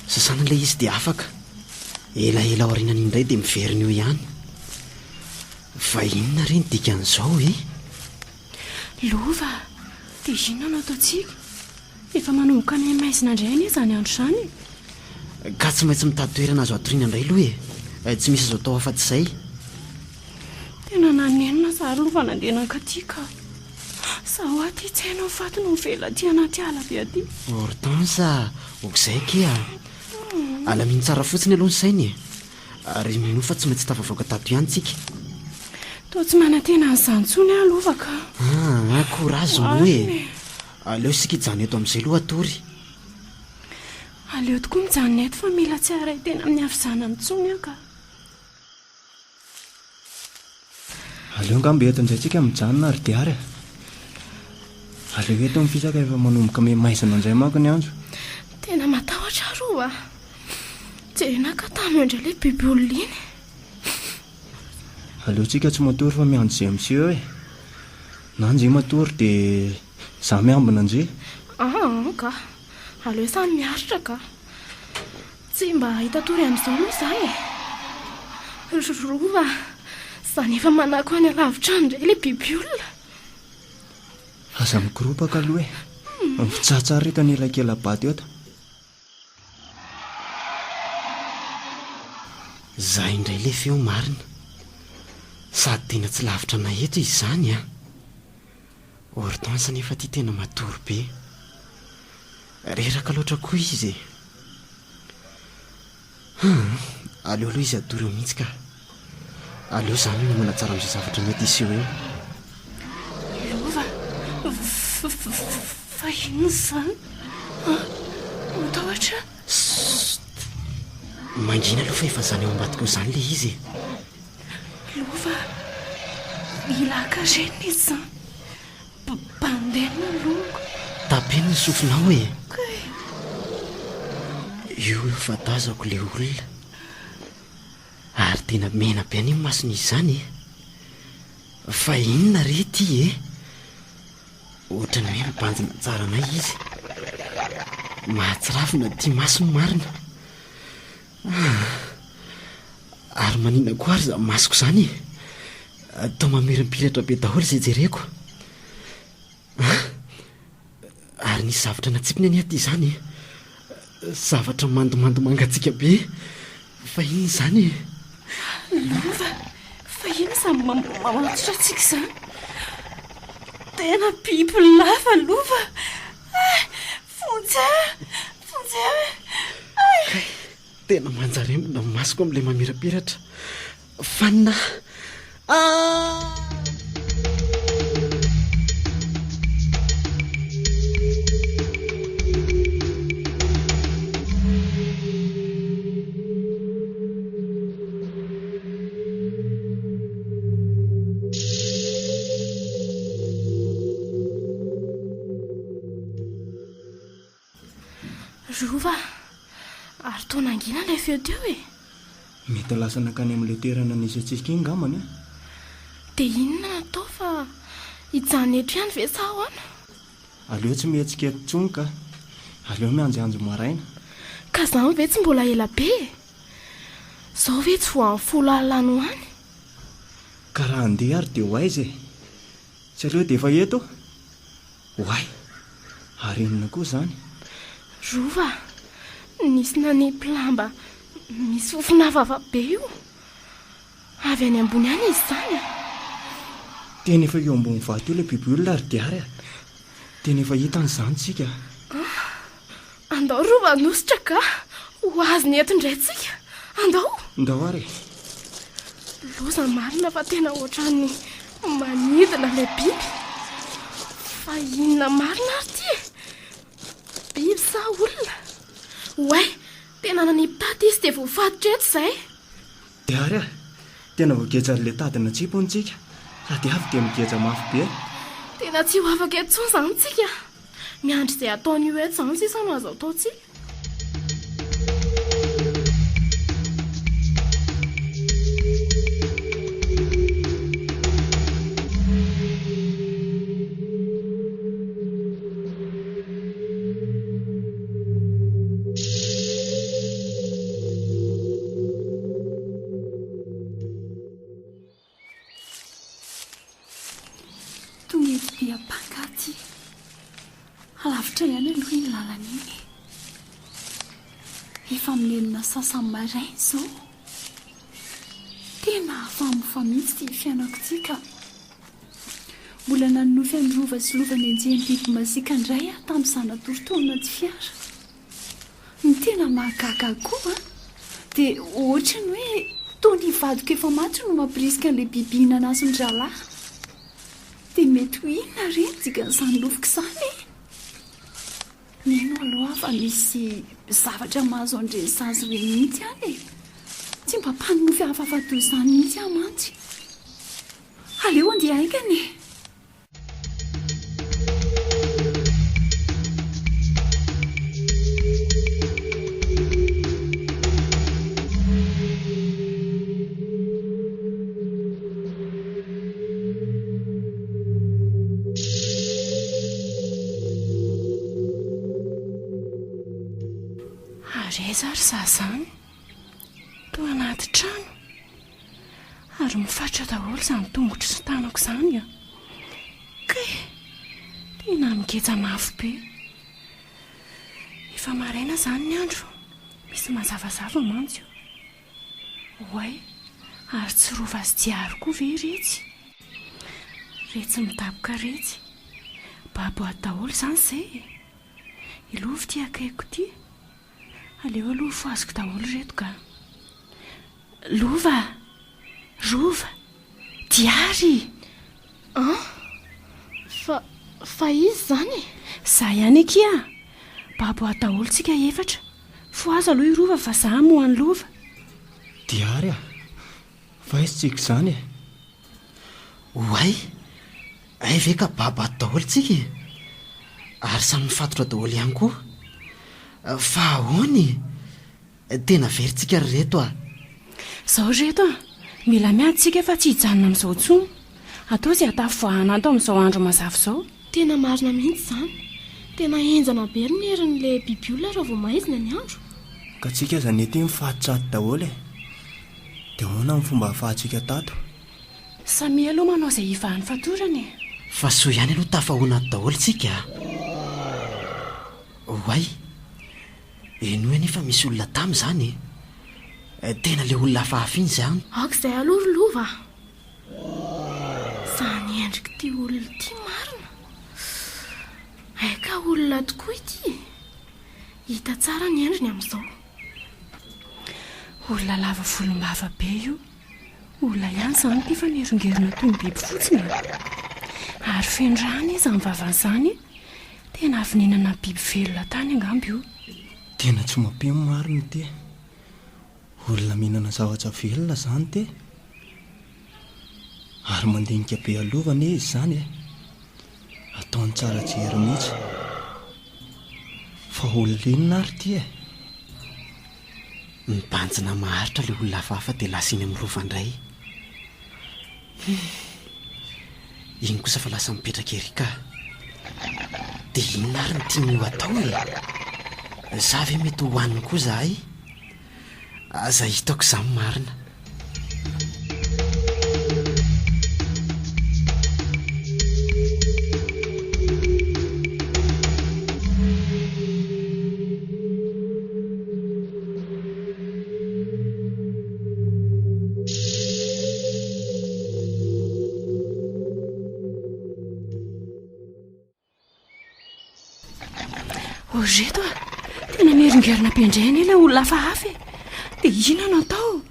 Speaker 4: Sasana ilay izy dia afaka. Elaela aorianan'iny indray dia miverina eo ihany. Fa inona re ny dikan'izao e?
Speaker 6: Lova, dia inona no ataontsika? Efa manomboka miha-maizina indray anie izany andro izany e!
Speaker 4: Ka tsy maintsy mitady toerana azo hatoriana indray aloha e! Tsy misy azo atao afa-tsy izay.
Speaker 6: Tena nanenina za ry Lova nandeha nankaty ka! Za hoa aty tsy hainao faty no mivelona aty anaty ala be aty.
Speaker 4: Hortense a! Ok'izay akia a! Alamino tsara fotsiny aloha ny saina e! Ary minoa fa tsy maintsy tafavoaka tato ihany tsika.
Speaker 6: Toa tsy manantena an'izany intsony aho Lova ka!
Speaker 4: Aa, courage moa e! Aleo isika hijanona eto amin'izay aloha hatory.
Speaker 6: Aleo tokoa mijanona eto fa mila tsy haharay tena amin'ny havizanana intsony aho ka!
Speaker 5: Aleo angamba eto indray tsika mijanona ry Diary a! Aleo eto ny fisaka efa manomboka miha maizina indray manko ny andro.
Speaker 7: Tena matahotra aho roa a! Jerena ka tamy eo indray ilay biby olona iny.
Speaker 5: Aleo tsika tsy matory fa miandry izay miseho eo e! Na njy matory dia za miambina njy.
Speaker 7: Aa ka! Aleo samy miaritra ka! Tsy mba hahita tory amin'izao aloha izaho e! Rova, izany efa manako any alavitra any indray ilay biby olona.
Speaker 5: Aza mikoropaka aloha e! Mifitsaha tsara eto anelakela-bato eto.
Speaker 4: Izay indray ilay feo marina. Sady tena tsy lavitra anay eto izy izany an! Hortense anefa ity tena matory be. Reraka loatra koa izy e! Hum, aleo aloha izy hatory eo mihitsy ka. Aleo izany miomana tsara amin'izay zavatra mety hiseho eo.
Speaker 6: Lova, fa inona izany? An? Matahotra aho.
Speaker 4: Sst! Mangina aloha fa efa izany ao ambadika ao izany ilay izy e!
Speaker 6: Lova, mila haka reniny izy izany. Bandaine longo.
Speaker 4: Tapeno ny sofinao e!
Speaker 6: Kay!
Speaker 4: Io io fa tazako le olona. Ary tena mena be anie ny mason'izy izany e! Fa inona re ity e? Ohatran'ny hoe mibanjina tsara anay izy. Mahatsiravina ity masony marina. Ah! Ary maninona koa ary izany masoko izany e? Toa mamirimpiratra be daholo izay jereko. Ah! Ary nisy zavatra natsipiny anie aty izany e! Zavatra mandomando mangatsiaka be. Fa inona izany e?
Speaker 6: Lova, fa inona izany mamatotra antsika izany? Tena biby lava Lova! Ah! Vonjeo! Vonjeo e! Ay!
Speaker 4: Kay, tena manjarembona ny masoko amin'ilay mamirapiratra. Fanina ah!
Speaker 7: Rova, ary toa nangina ilay feo teo e!
Speaker 5: Mety lasa nankany amin'ilay toerana nisy antsika iny ngambany an!
Speaker 7: Dia inona no atao fa hijanona eto ihany ve sa ahoana?
Speaker 5: Aleo tsy mihetsika eto intsony ka! Aleo mianjianjy maraina.
Speaker 7: Ka izany ve tsy mbola ela be e? Izao ve tsy vao amin'ny folo alina any ho any?
Speaker 5: Ka raha handeha ary dia ho aiza e? Tsy aleo dia efa eto? Oay! Ary inona koa izany?
Speaker 7: Rova, nisy nanipy lamba misy fofona hafahafa be io. Avy any ambony any izy izany a!
Speaker 5: Tena efa eo ambony vato eo ilay biby olona ry Diary a! Tena efa hitany izany tsika
Speaker 7: a! Andao Rova hanositra ka! Ho azony eto indray tsika! Andao!
Speaker 5: Ndao ary e!
Speaker 7: Loza marina fa tena ohatran'ny manidina ilay biby! Fa inona marina ary ity e? Biby sa olona? Oay! Tena nanipy taty izy dia voafatotra eto izay!
Speaker 5: Diary a! Tena voagejan'ilay tady natsipy hono tsika, sady avy dia migeja mafy be.
Speaker 7: Tena tsy ho afaka eto intsony izany tsika. Miandry izay hataon'io eto izany sisa no azo ataontsika.
Speaker 3: Tonga eto Beampanga aty. Alavitra ihany aloha iny lalana iny e. Efa amin'ny enina sasany maraina izao. Tena hafahafa mihitsy ity fiainako ity ka. Mbola nanonofy an'i Rova sy Lova nenjehin'ny biby masiaka indray aho tamin'izaho natory tao anaty fiara. Ny tena mahagaga ahy koa dia ohatry ny hoe toa ny vadiko efa maty no mampirisika an'ilay biby hihinana azy mirahalahy. Dia mety ho inona re ny dikan'izany nofiko izany e? Mino aloha aho fa misy zavatra mahazo an'ireny zaza ireny mihitsy any e! Tsy mba mpanonofy hafahafa toy izany mihitsy aho mantsy. Aleo andeha haingana e!
Speaker 6: Ary aiza ary za zany? Toa anaty trano. Ary mifatotra daholo izany tongotro sy tanako izany an! Kay! Tena migeja mafy be. Efa maraina izany ny andro, misy mazavazava mantsy io. Oay! Ary tsy Rova sy Diary koa ve iretsy? Retsy midaboka retsy. Babo ato daholo izany izay e! I Lova ity akaikiko ity. Aleo aloha fohaziko daholo ireto ka. Lova a! Rova! Diary!
Speaker 7: An! Fa, fa iza izany e?
Speaker 6: Za ihany akia a! Babo ato daholo tsika efatra. Fohaza aloha i Rova fa za hamoha an'i Lova.
Speaker 5: Diary a! Fa aiza tsika izany e?
Speaker 4: Oay! Hay ve ka babo ato daholo tsika e? Ary samy mifatotra daholo ihany koa. Fa ahoana e? Tena very tsika ry reto a!
Speaker 6: Zao ry reto a! Mila miady tsika fa tsy hijanona amin'izao intsony. Atao izay hatafivoahana ato amin'izao andro mazava izao.
Speaker 7: Tena marina mihitsy izany. Tena henjana be ry ny herin'ilay biby olona raha vao maizina ny andro.
Speaker 5: Ka tsika aza anie ity mifatotra ato daholo e! Dia ahoana ny fomba ahafahantsika tato?
Speaker 6: Samia aloha manao izay hivahan'ny fatorana e!
Speaker 4: Fa soa ihany aloha tafahoana ato daholo tsika a! Oay! Henoy anie fa misy olona tamy izany e! Tena ilay olona hafahafa iny izany.
Speaker 7: Aoka izay aloha ry Lova a! Izany endrik'ity olona ity marina! Hay ka olona tokoa ity e! Hita tsara ny endriny amin'izao.
Speaker 6: Olona lava volombava be io. Olona ihany izany ity fa mierongerona toy ny biby fotsiny e! Ary feno rà anie izany vavany izany e! Tena avy nihinana biby velona tany angamba io.
Speaker 5: Tena tsy mampino marina ity. Olona mihinana zavatra velona izany ity. Ary mandinika be aloha anie izy izany e. Ataony tsara jery mihitsy. Fa olona inona ary ity e?
Speaker 4: Mibanjina maharitra ilay olona hafahafa dia lasa eny amin'ny rova indray. Hum. Iny kosa fa lasa mipetraka ery ka. Dia inona ary no tian'io atao e? Za ve mety ho haniny koa zahay? Aza hitako izany marina.
Speaker 6: O ry reto a! Tena miheringerina be indray anie ilay olona hafahafa e! Dia inona no atao?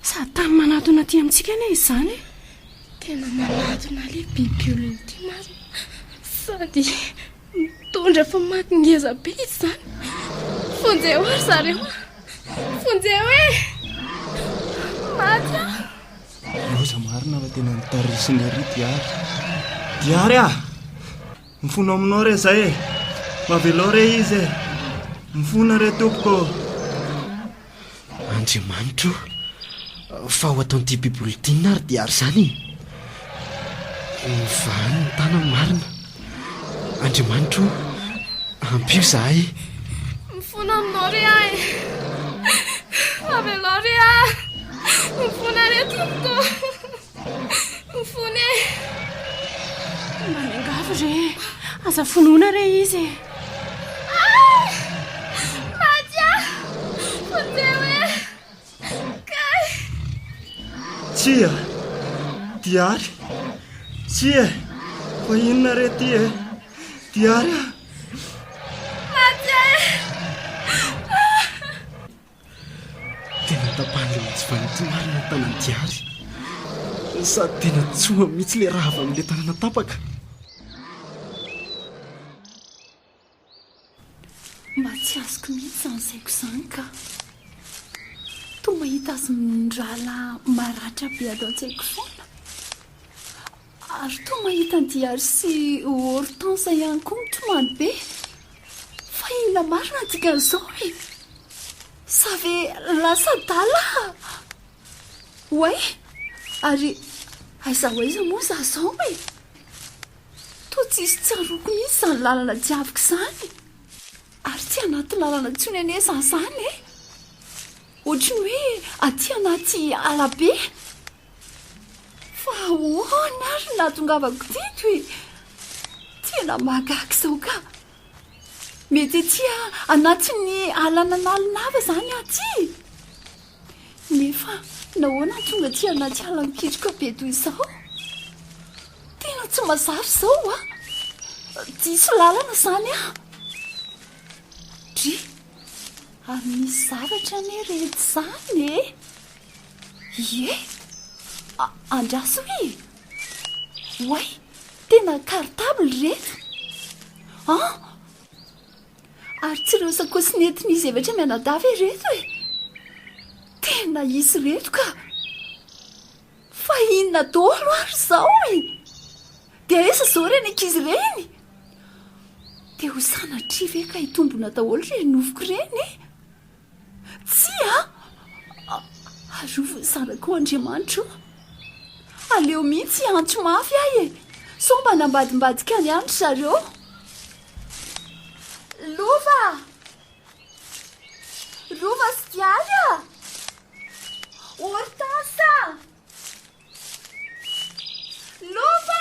Speaker 6: Sady tany manatona aty amintsika anie izy izany e!
Speaker 7: Tena manatona ilay biby olona ity marina. Sady mitondra famaky ngeza be izy izany. Vonjeo aho ry zareo a! Vonjeo e! Maty aho!
Speaker 5: Loza marina fa tena notarisiny ery Diary. Diary ah! Mifona aminao re zay e! Mba avelao re izy e! Mifona re tompoko ô!
Speaker 4: Andriamanitra o! Fa ho ataon'ity bibiolona ity inona ary Diary izany e? Mivahany ny tanany marina. Andriamanitra o! Ampio izahay e!
Speaker 7: Mifona aminao re aho e! Avelao re aho! Mifona re tompoko! Mifona e!
Speaker 6: Mba miangavy re! Aza fonoina re izy e!
Speaker 7: Ah! Maty aho! Vonjeo e! Kay!
Speaker 5: Tsia! Diary! Tsia e! Fa inona re ity e? Diary a!
Speaker 7: Maty e!
Speaker 4: Tena tapahan'ilay olon-tsy ity marina ny tanan'i Diary. Sady tena tsoa mihitsy ilay raha avy amin'ilay tanana tapaka.
Speaker 3: Mba tsy azoko mihitsy izany saiko izany ka. Toa mahita azy mirahalahy maratra be ato an-tsaiko foana. Ary toa mahita an'i Diary sy Hortense ihany koa mitomany be. Fa inona marina ny dikan'izao e? Sa ve lasa adala aho? Oay! Ary aiza ho aiza moa izaho izao e? Toa tsisy tsaroako mihitsy izany lalana diaviko izany. Ary tsy anaty lalana intsony anie izaho izany e! Ohatry ny hoe aty anaty ala be. Fa ahoana ary no nahatongavako teto e? Tena mahagaga izao ka! Mety aty anatin'ny alan'Analinava izany aho ity e! Nefa nahoana aho tonga aty anaty ala mikitroka be toy izao? Tena tsy mazava izao a! Diso lalana izany aho. Dry! Ary misy zavatra anie re izany e! Ie! Andraso e! Oay! Tena cartable ireto! An! Ary tsy ireo sakaosy nentin'izy efatra mianadahy ve ireto e? Tena izy ireto ka! Fa inona daholo ary izao e? Dia aiza izao ireny ankizy ireny? Dia ho sanatria ve ka hitombina daholo ireny nofiko ireny e? Tsia a! Arovy ny zanakao Andriamanitra o! Aleo mihitsy hiantso mafy aho e! Sao mba nambadimbadika any ihany ry zareo? Lova! Rova sy Diary a! Hortense a! Lova!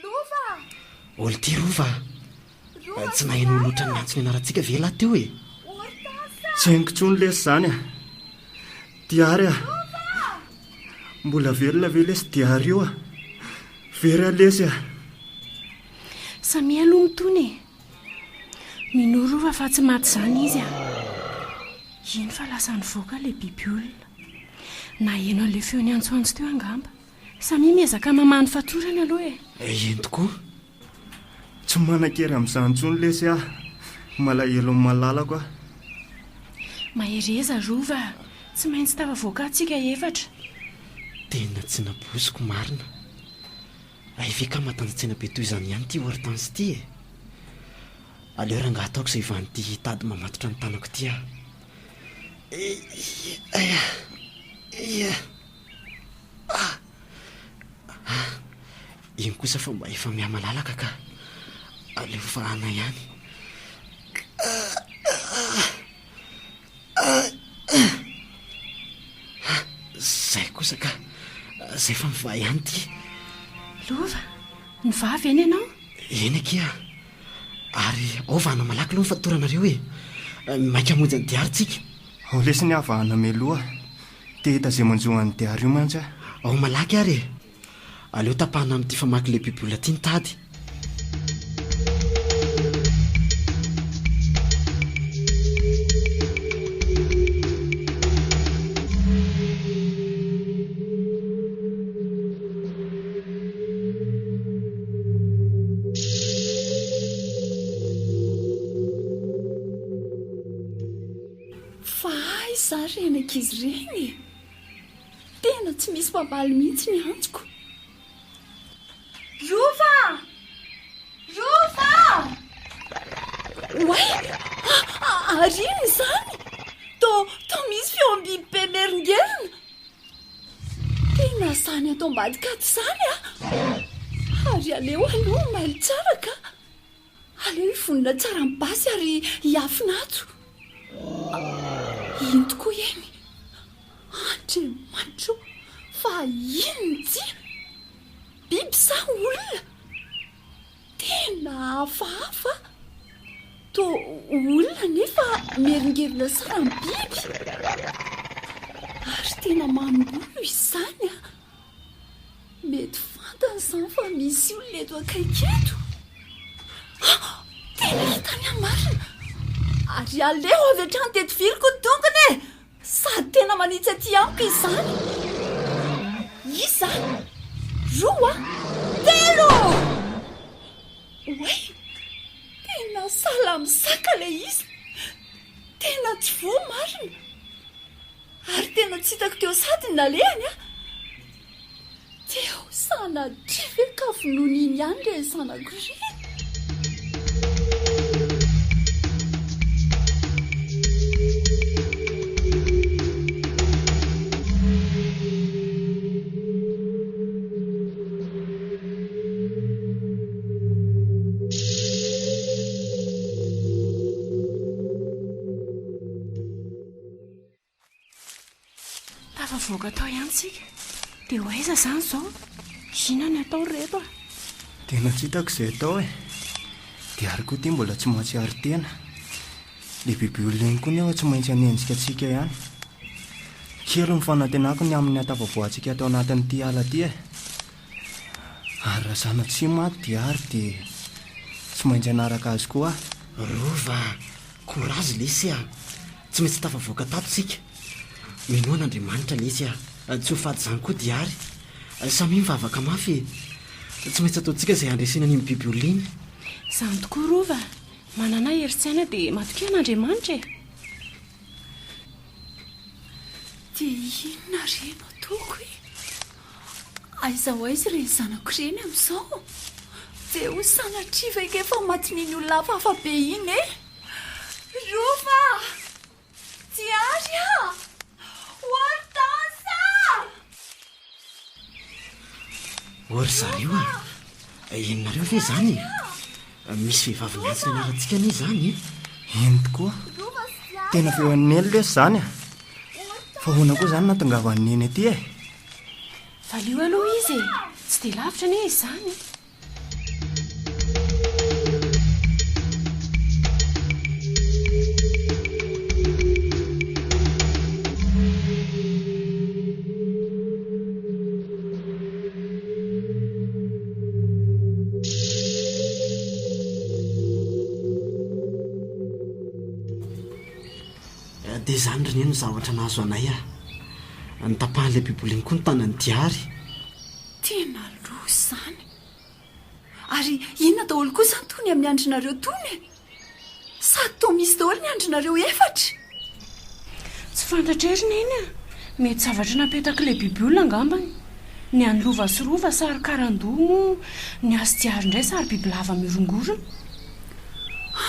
Speaker 3: Lova!
Speaker 4: Ol ty Rova a! Tsy naheno olona ohatran'ny niantso ny anarantsika ve lahy teo e?
Speaker 5: Tsy henoko intsony lesy izany a! Diary a! Mbola velona ve lesy Diary io a? Very aho lesy a!
Speaker 6: Samia aloha mitony e! Minoa Rova fa tsy maty izany izy a! Iny fa lasa nivoaka ilay biby olona. Naheno an'ilay feo niantsoantso teo angamba. Samia miezaka mamaha ny fatorana aloha e!
Speaker 4: Eny tokoa.
Speaker 5: Tsy manan-kery amin'izany intsony lesy aho. Malahelo ny malalako aho.
Speaker 6: Mahereza Rova a! Tsy maintsy tafavoaka tsika efatra.
Speaker 4: Tena tsy nampoiziko marina. Hay ve ka matanjatsaina be toy izany ihany ity Hortense ity e! Aleo rangahy ataoko izay hivahan'ity tady mamatotra ny tanako ity aho. Iny kosa fa mba efa mihamalalaka ka. Aleo vahana ihany. Zay kosa ka. Zay fa mivaha ihany ity.
Speaker 6: Lova, nivaha ve ny anao?
Speaker 4: Eny akia. Ary ao vahana malaky aloha ny fatoranareo e. Maika hamonjy an'i Diary tsika.
Speaker 5: Ao lesy ny ahy vahana mialoha. Te hahita izay manjo an'i Diary io mantsy aho.
Speaker 4: Ao malaky ary e. Aleo tapahana amin'ity famaky ilay bibiolona ity ny tady.
Speaker 3: Fa aiza ary ireny ankizy ireny e? Tena tsy misy mpamaly mihitsy ny antsoko. Rova! Rova! Oay! Ary inona izany? Toa, toa misy feom-biby be miheringerina. Tena izany ato ambadika ato izany a! Ary aleo aloha mailo tsara ka! Aleo hivonona tsara ny basy ary hiafina ato. Iny tokoa eny. Andriamanitra o! Fa inona ity? Biby sa olona? Tena hafahafa. Toa olona nefa miheringerina saran'ny biby. Ary tena manolo izany an! Mety fantany izany fa misy olona eto akaiky eto. Ah! Tena hitany aho marina. Ary aleo avy hatrany dia tifiriko ny tongony e! Sady tena manitsy aty amiko izany. Isa, roa, telo! Oay! Tena sahala amin'ny saka ilay izy. Tena tsy voa marina. Ary tena tsy hitako teo sady ny nalehany a! Teo sanatria ve ka vonoiny iny ihany ireny zanako ireny?
Speaker 6: Tafavoaka tao ihany tsika. Dia ho aiza izany izao? Inona no atao ry reto a?
Speaker 5: Tena tsy hitako izay atao e. Diary koa ity mbola tsy mahatsiaro tena. Ilay biby olona iny koa nefa tsy maintsy hanenjika antsika ihany. Kely ny fanantenako ny amin'ny hahatafavoahantsika ato anatin'ity ala ity e. Ary raha sanatria maty Diary dia tsy maintsy hanaraka azy koa aho.
Speaker 4: Rova a! Courage lesy a! Tsy maintsy tafavoaka tato isika. Minoa an'Andriamanitra lesy a! Tsy ho faty izany koa Diary. Samia mivavaka mafy e! Tsy maintsy ataontsika izay handresena an'iny biby olona iny.
Speaker 6: Izany tokoa Rova a! Manàna herin-tsaina dia matokia an'Andriamanitra e!
Speaker 3: Dia inona re no ataoko e? Aiza ho aiza ireny zanako ireny amin'izao? Dia ho sanatria ve kay fa matin'iny olona hafahafa be iny e? Rova a! Diary a! Hortense a!
Speaker 4: Ô ry zareo a! Henonareo ve izany e? Misy vehivavy miantso ny anarantsika anie izany e!
Speaker 5: Eny tokoa. Tena feon'i Neny lesy izany a! Fa ahoana koa izany nahatongavan'i Neny aty e?
Speaker 6: Valio aloha izy e! Tsy dia lavitra anie izany e!
Speaker 4: Dia izany ry Neny no zavatra nahazo anay ah. Notapahan'ilay biboliny koa ny tanan'i Diary.
Speaker 3: Tena loza izany. Ary inona daholo koa izany tony amin'ny andrinareo tony e? Sady toa misy daholo ny andrinareo efatra.
Speaker 6: Tsy fantatray ry Neny a! Mety zavatra napetak'ilay biby olona angambany. Ny an'i Lova sy Rova sary karandoha moa ny azy Diary indray sary bibilava mihorongorona.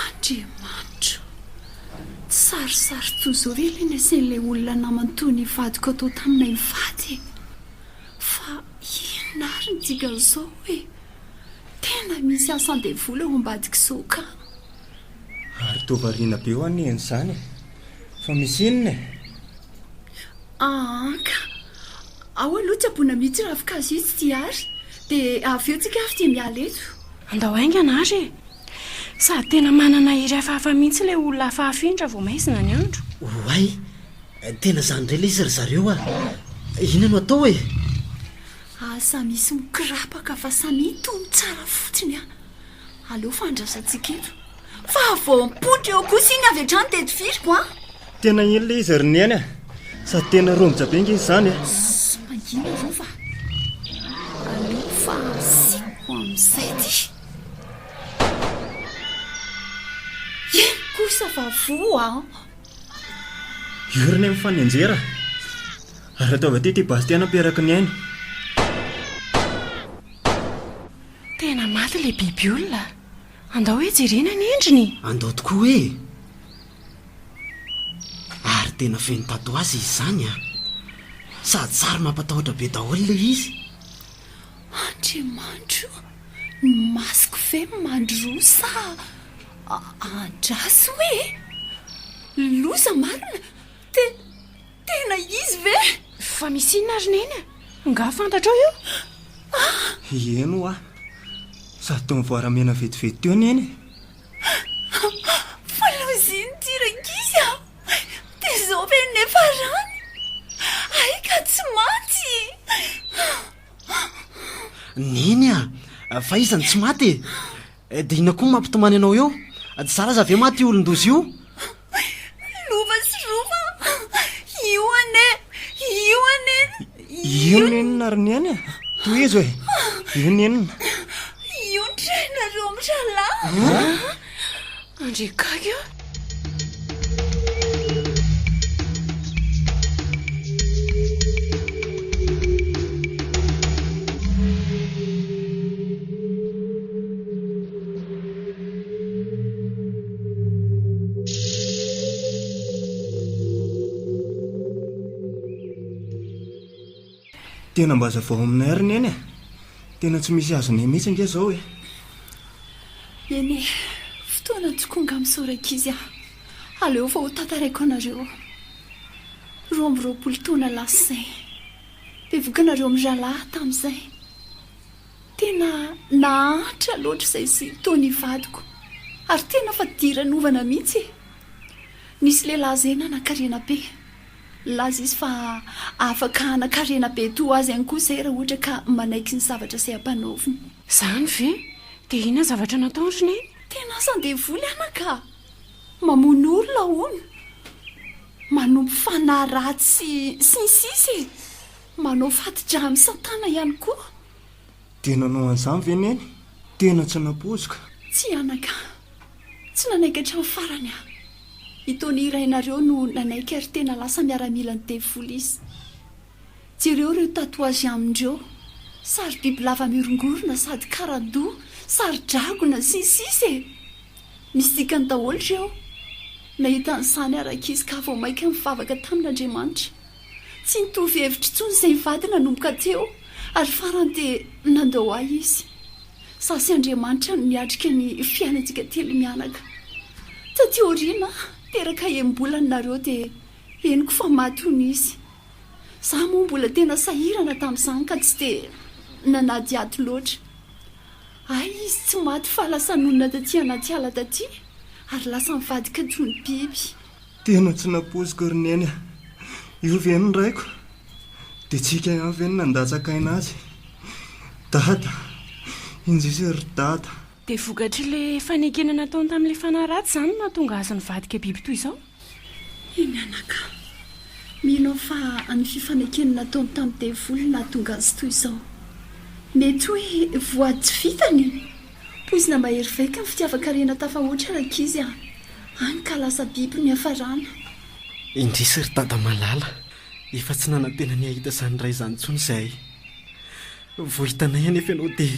Speaker 3: Andriamanitra o! Tsy sarisary toy izao ve ilay nasian'ilay olona namany toy ny vadiko atao taminay mivady e? Fa inona ary ny dikan'izao e? Tena misy asan-devoly ao ambadik'izao ka!
Speaker 5: Ary toa variana be hoa neny izany e! Fa misy inona e?
Speaker 3: Aa ka! Ao aloha tsaboina mihitsy ravin-kazo itsy ty ary dia avy eo tsika avy dia miala eto.
Speaker 6: Andao haingana ary e! Sady tena manana hery hafahafa mihitsy ilay olona hafahafa iny raha vao maizina ny andro.
Speaker 4: Oay! Tena izany indray ilay izy ry zareo a! Inona no atao e?
Speaker 3: Aza misy mikirapaka fa samia tony tsara fotsiny a! Aleo fa andrasantsika eto. Fa vao mipoitra eo kosa iny avy hatrany dia tifiriko an!
Speaker 5: Tena iny ilay izy ry Neny a! Sady tena romotra be ange izy izany e!
Speaker 3: Ssss mangina aloha fa aleo fa asiako amin'izay ity. Eny kosa fa voa an!
Speaker 5: Io ry Neny mifanenjera. Ary ataovy aty ity basy ity hanampiaraka ny ainy.
Speaker 6: Tena maty ilay biby olona. Andao hoe jerena ny endriny.
Speaker 4: Andao tokoa e! Ary tena feno tatouage izy izany an! Sady sary mampatahotra be daholo ilay izy.
Speaker 3: Andriamanitro o! Ny masoko ve mandroa sa andraso e! Loza marina! Te-, tena izy ve?
Speaker 6: Fa misy inona ry Neny a? Nga fantatrao io?
Speaker 5: Eny hoa. Sady toa mivoara-mena vetivety teo Neny e.
Speaker 3: Fa loza iny ity rankizy a! Dia izao ve no niafarany? Hay ka tsy maty!
Speaker 4: Neny a! Fa iza no tsy maty e? Dia inona koa no mampitomany anao eo? Tsy zara aza ve maty io olon-doza io?
Speaker 3: Lova sy rova Io anie Io anie
Speaker 5: Io nenina ry neny a! Tohizo e! Io nenina.
Speaker 3: Io ndray nareo mirahalahy.
Speaker 6: Andry gaga a!
Speaker 5: Tena mba hazavao aminay ry Neny e! Tena tsy misy azonay mihitsy ange izao e!
Speaker 3: Eny e, fotoana tokoa angaha misaora ankizy a! Aleo fa ho tantaraiko anareo. 22 taona lasa izay, bevoka nareo mirahalahy tamin'izay. Tena nahantra loatra izay sy Tony vadiko. Ary tena fadiranovana mihitsy e! Nisy lehilahy izay nanankarena be. Nilaza izy fa afaka hanan-karena be toa azy ihany koa izay raha ohatra ka manaiky ny zavatra izay ampanaoviny.
Speaker 6: Izany ve? Dia inona ny zavatra nataony ry Neny?
Speaker 3: Tena asan-devoly anaka! Mamono olona hono! Manompo fanahy ratsy sy ny sisa e! Manao fati-drà amin'i Satana ihany koa.
Speaker 5: Dia nanao an'izany ve Neny? Tena tsy nampoiziko.
Speaker 3: Tsia anaka, tsy nanaiky hatramin'ny farany aho. I Tony rainareo no nanaiky ary tena lasa miaramilan'ny devoly izy. Jereo ireo tatouage aminy ireo, sary bibilava mihorongorona sady karandoha, sary dragona sy ny sisa e! Misy dikany daholo ireo. Nahita an'izany aho rankizy ka vao mainka nivavaka tamin'Andriamanitra. Tsy nitovy hevitra intsony izay nivady nanomboka teo ary farany dia nandao ahy izy. Izaho sy Andriamanitra no niatrika ny fiainantsika telomianaka. Taty aoriana, teraka enim-bolana nareo dia henoko fa maty hono izy. Izaho moa mbola tena sahirana tamin'izany ka tsy dia nanadihady loatra. Hay izy tsy maty fa lasa nonina taty anaty ala taty ary lasa nivadika toy ny biby.
Speaker 5: Tena tsy nampoiziko ry Neny a! Io ve ny raiko? Dia tsika ihany ve no nandatsaka aina azy? Dada! Indrisy ry Dada!
Speaker 6: Dia vokatr'ilay fanekena nataony tamin'ilay fanahy ratsy izany no nahatonga azy nivadika biby toy izao?
Speaker 3: Eny anaka. Mino aho fa ny fifanekena nataony tamin'ny devoly no nahatonga azy toy izao. Mety hoe voady tsy vitany? Poizina mahery vaika ny fitiavan-karena tafahoatra rankizy a! Hany ka lasa biby no niafarana.
Speaker 4: Indrisy ry dada malala, efa tsy nanantena ny hahita izany ray izany intsony izahay. Vao hitanay anefa ianao dia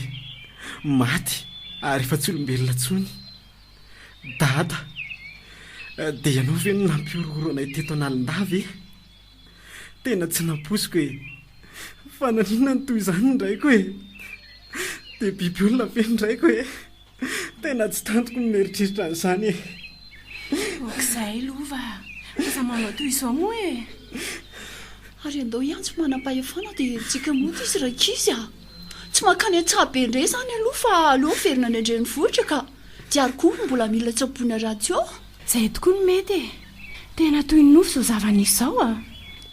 Speaker 4: maty ary efa tsy olombelona intsony. Dada, dia ianao ve no nampihorohoro anay teto Analindava e? Tena tsy nampoiziko e! Fa naninona no toy izany ny raiko e? Dia biby olona ve ny raiko e? Tena tsy tantiko ny mieritreritra an'izany e!
Speaker 6: Aok'izay Lova a! Aza manao toy izao moa e!
Speaker 3: Ary andao hiantso manam-pahefana dia herintsika mody izy rankizy a! Tsy mankany an-tsaha be indray izany aloha fa aleo miverina any an-drenivohitra ka! Dia ary koa mbola mila tsaboina rahateo.
Speaker 6: Izay tokoa no mety e! Tena toy ny nofy izao zava-nisy izao a!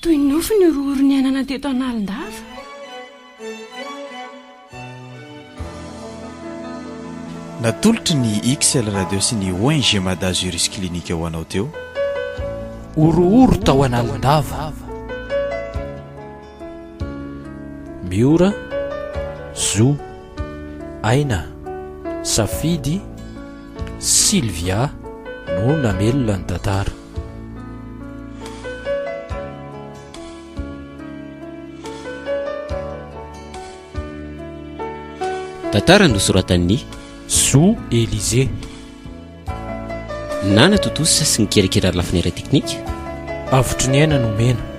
Speaker 6: Toy ny nofy ny horohoro niainana teto Analindava.
Speaker 8: Natolotry ny XL Radio sy ny ONG Mada Juris Clinique ho anao teo.
Speaker 1: Horohoro tao Analindava. Miora, Zo, Aina, Safidy, Sylvia no namelona ny tantara.
Speaker 2: Tantara nosoratan'i
Speaker 1: Zo Elysée.
Speaker 2: Nanatontosa sy nikirakira ny lafiny ara-teknika.
Speaker 1: Avotry ny aina nomena.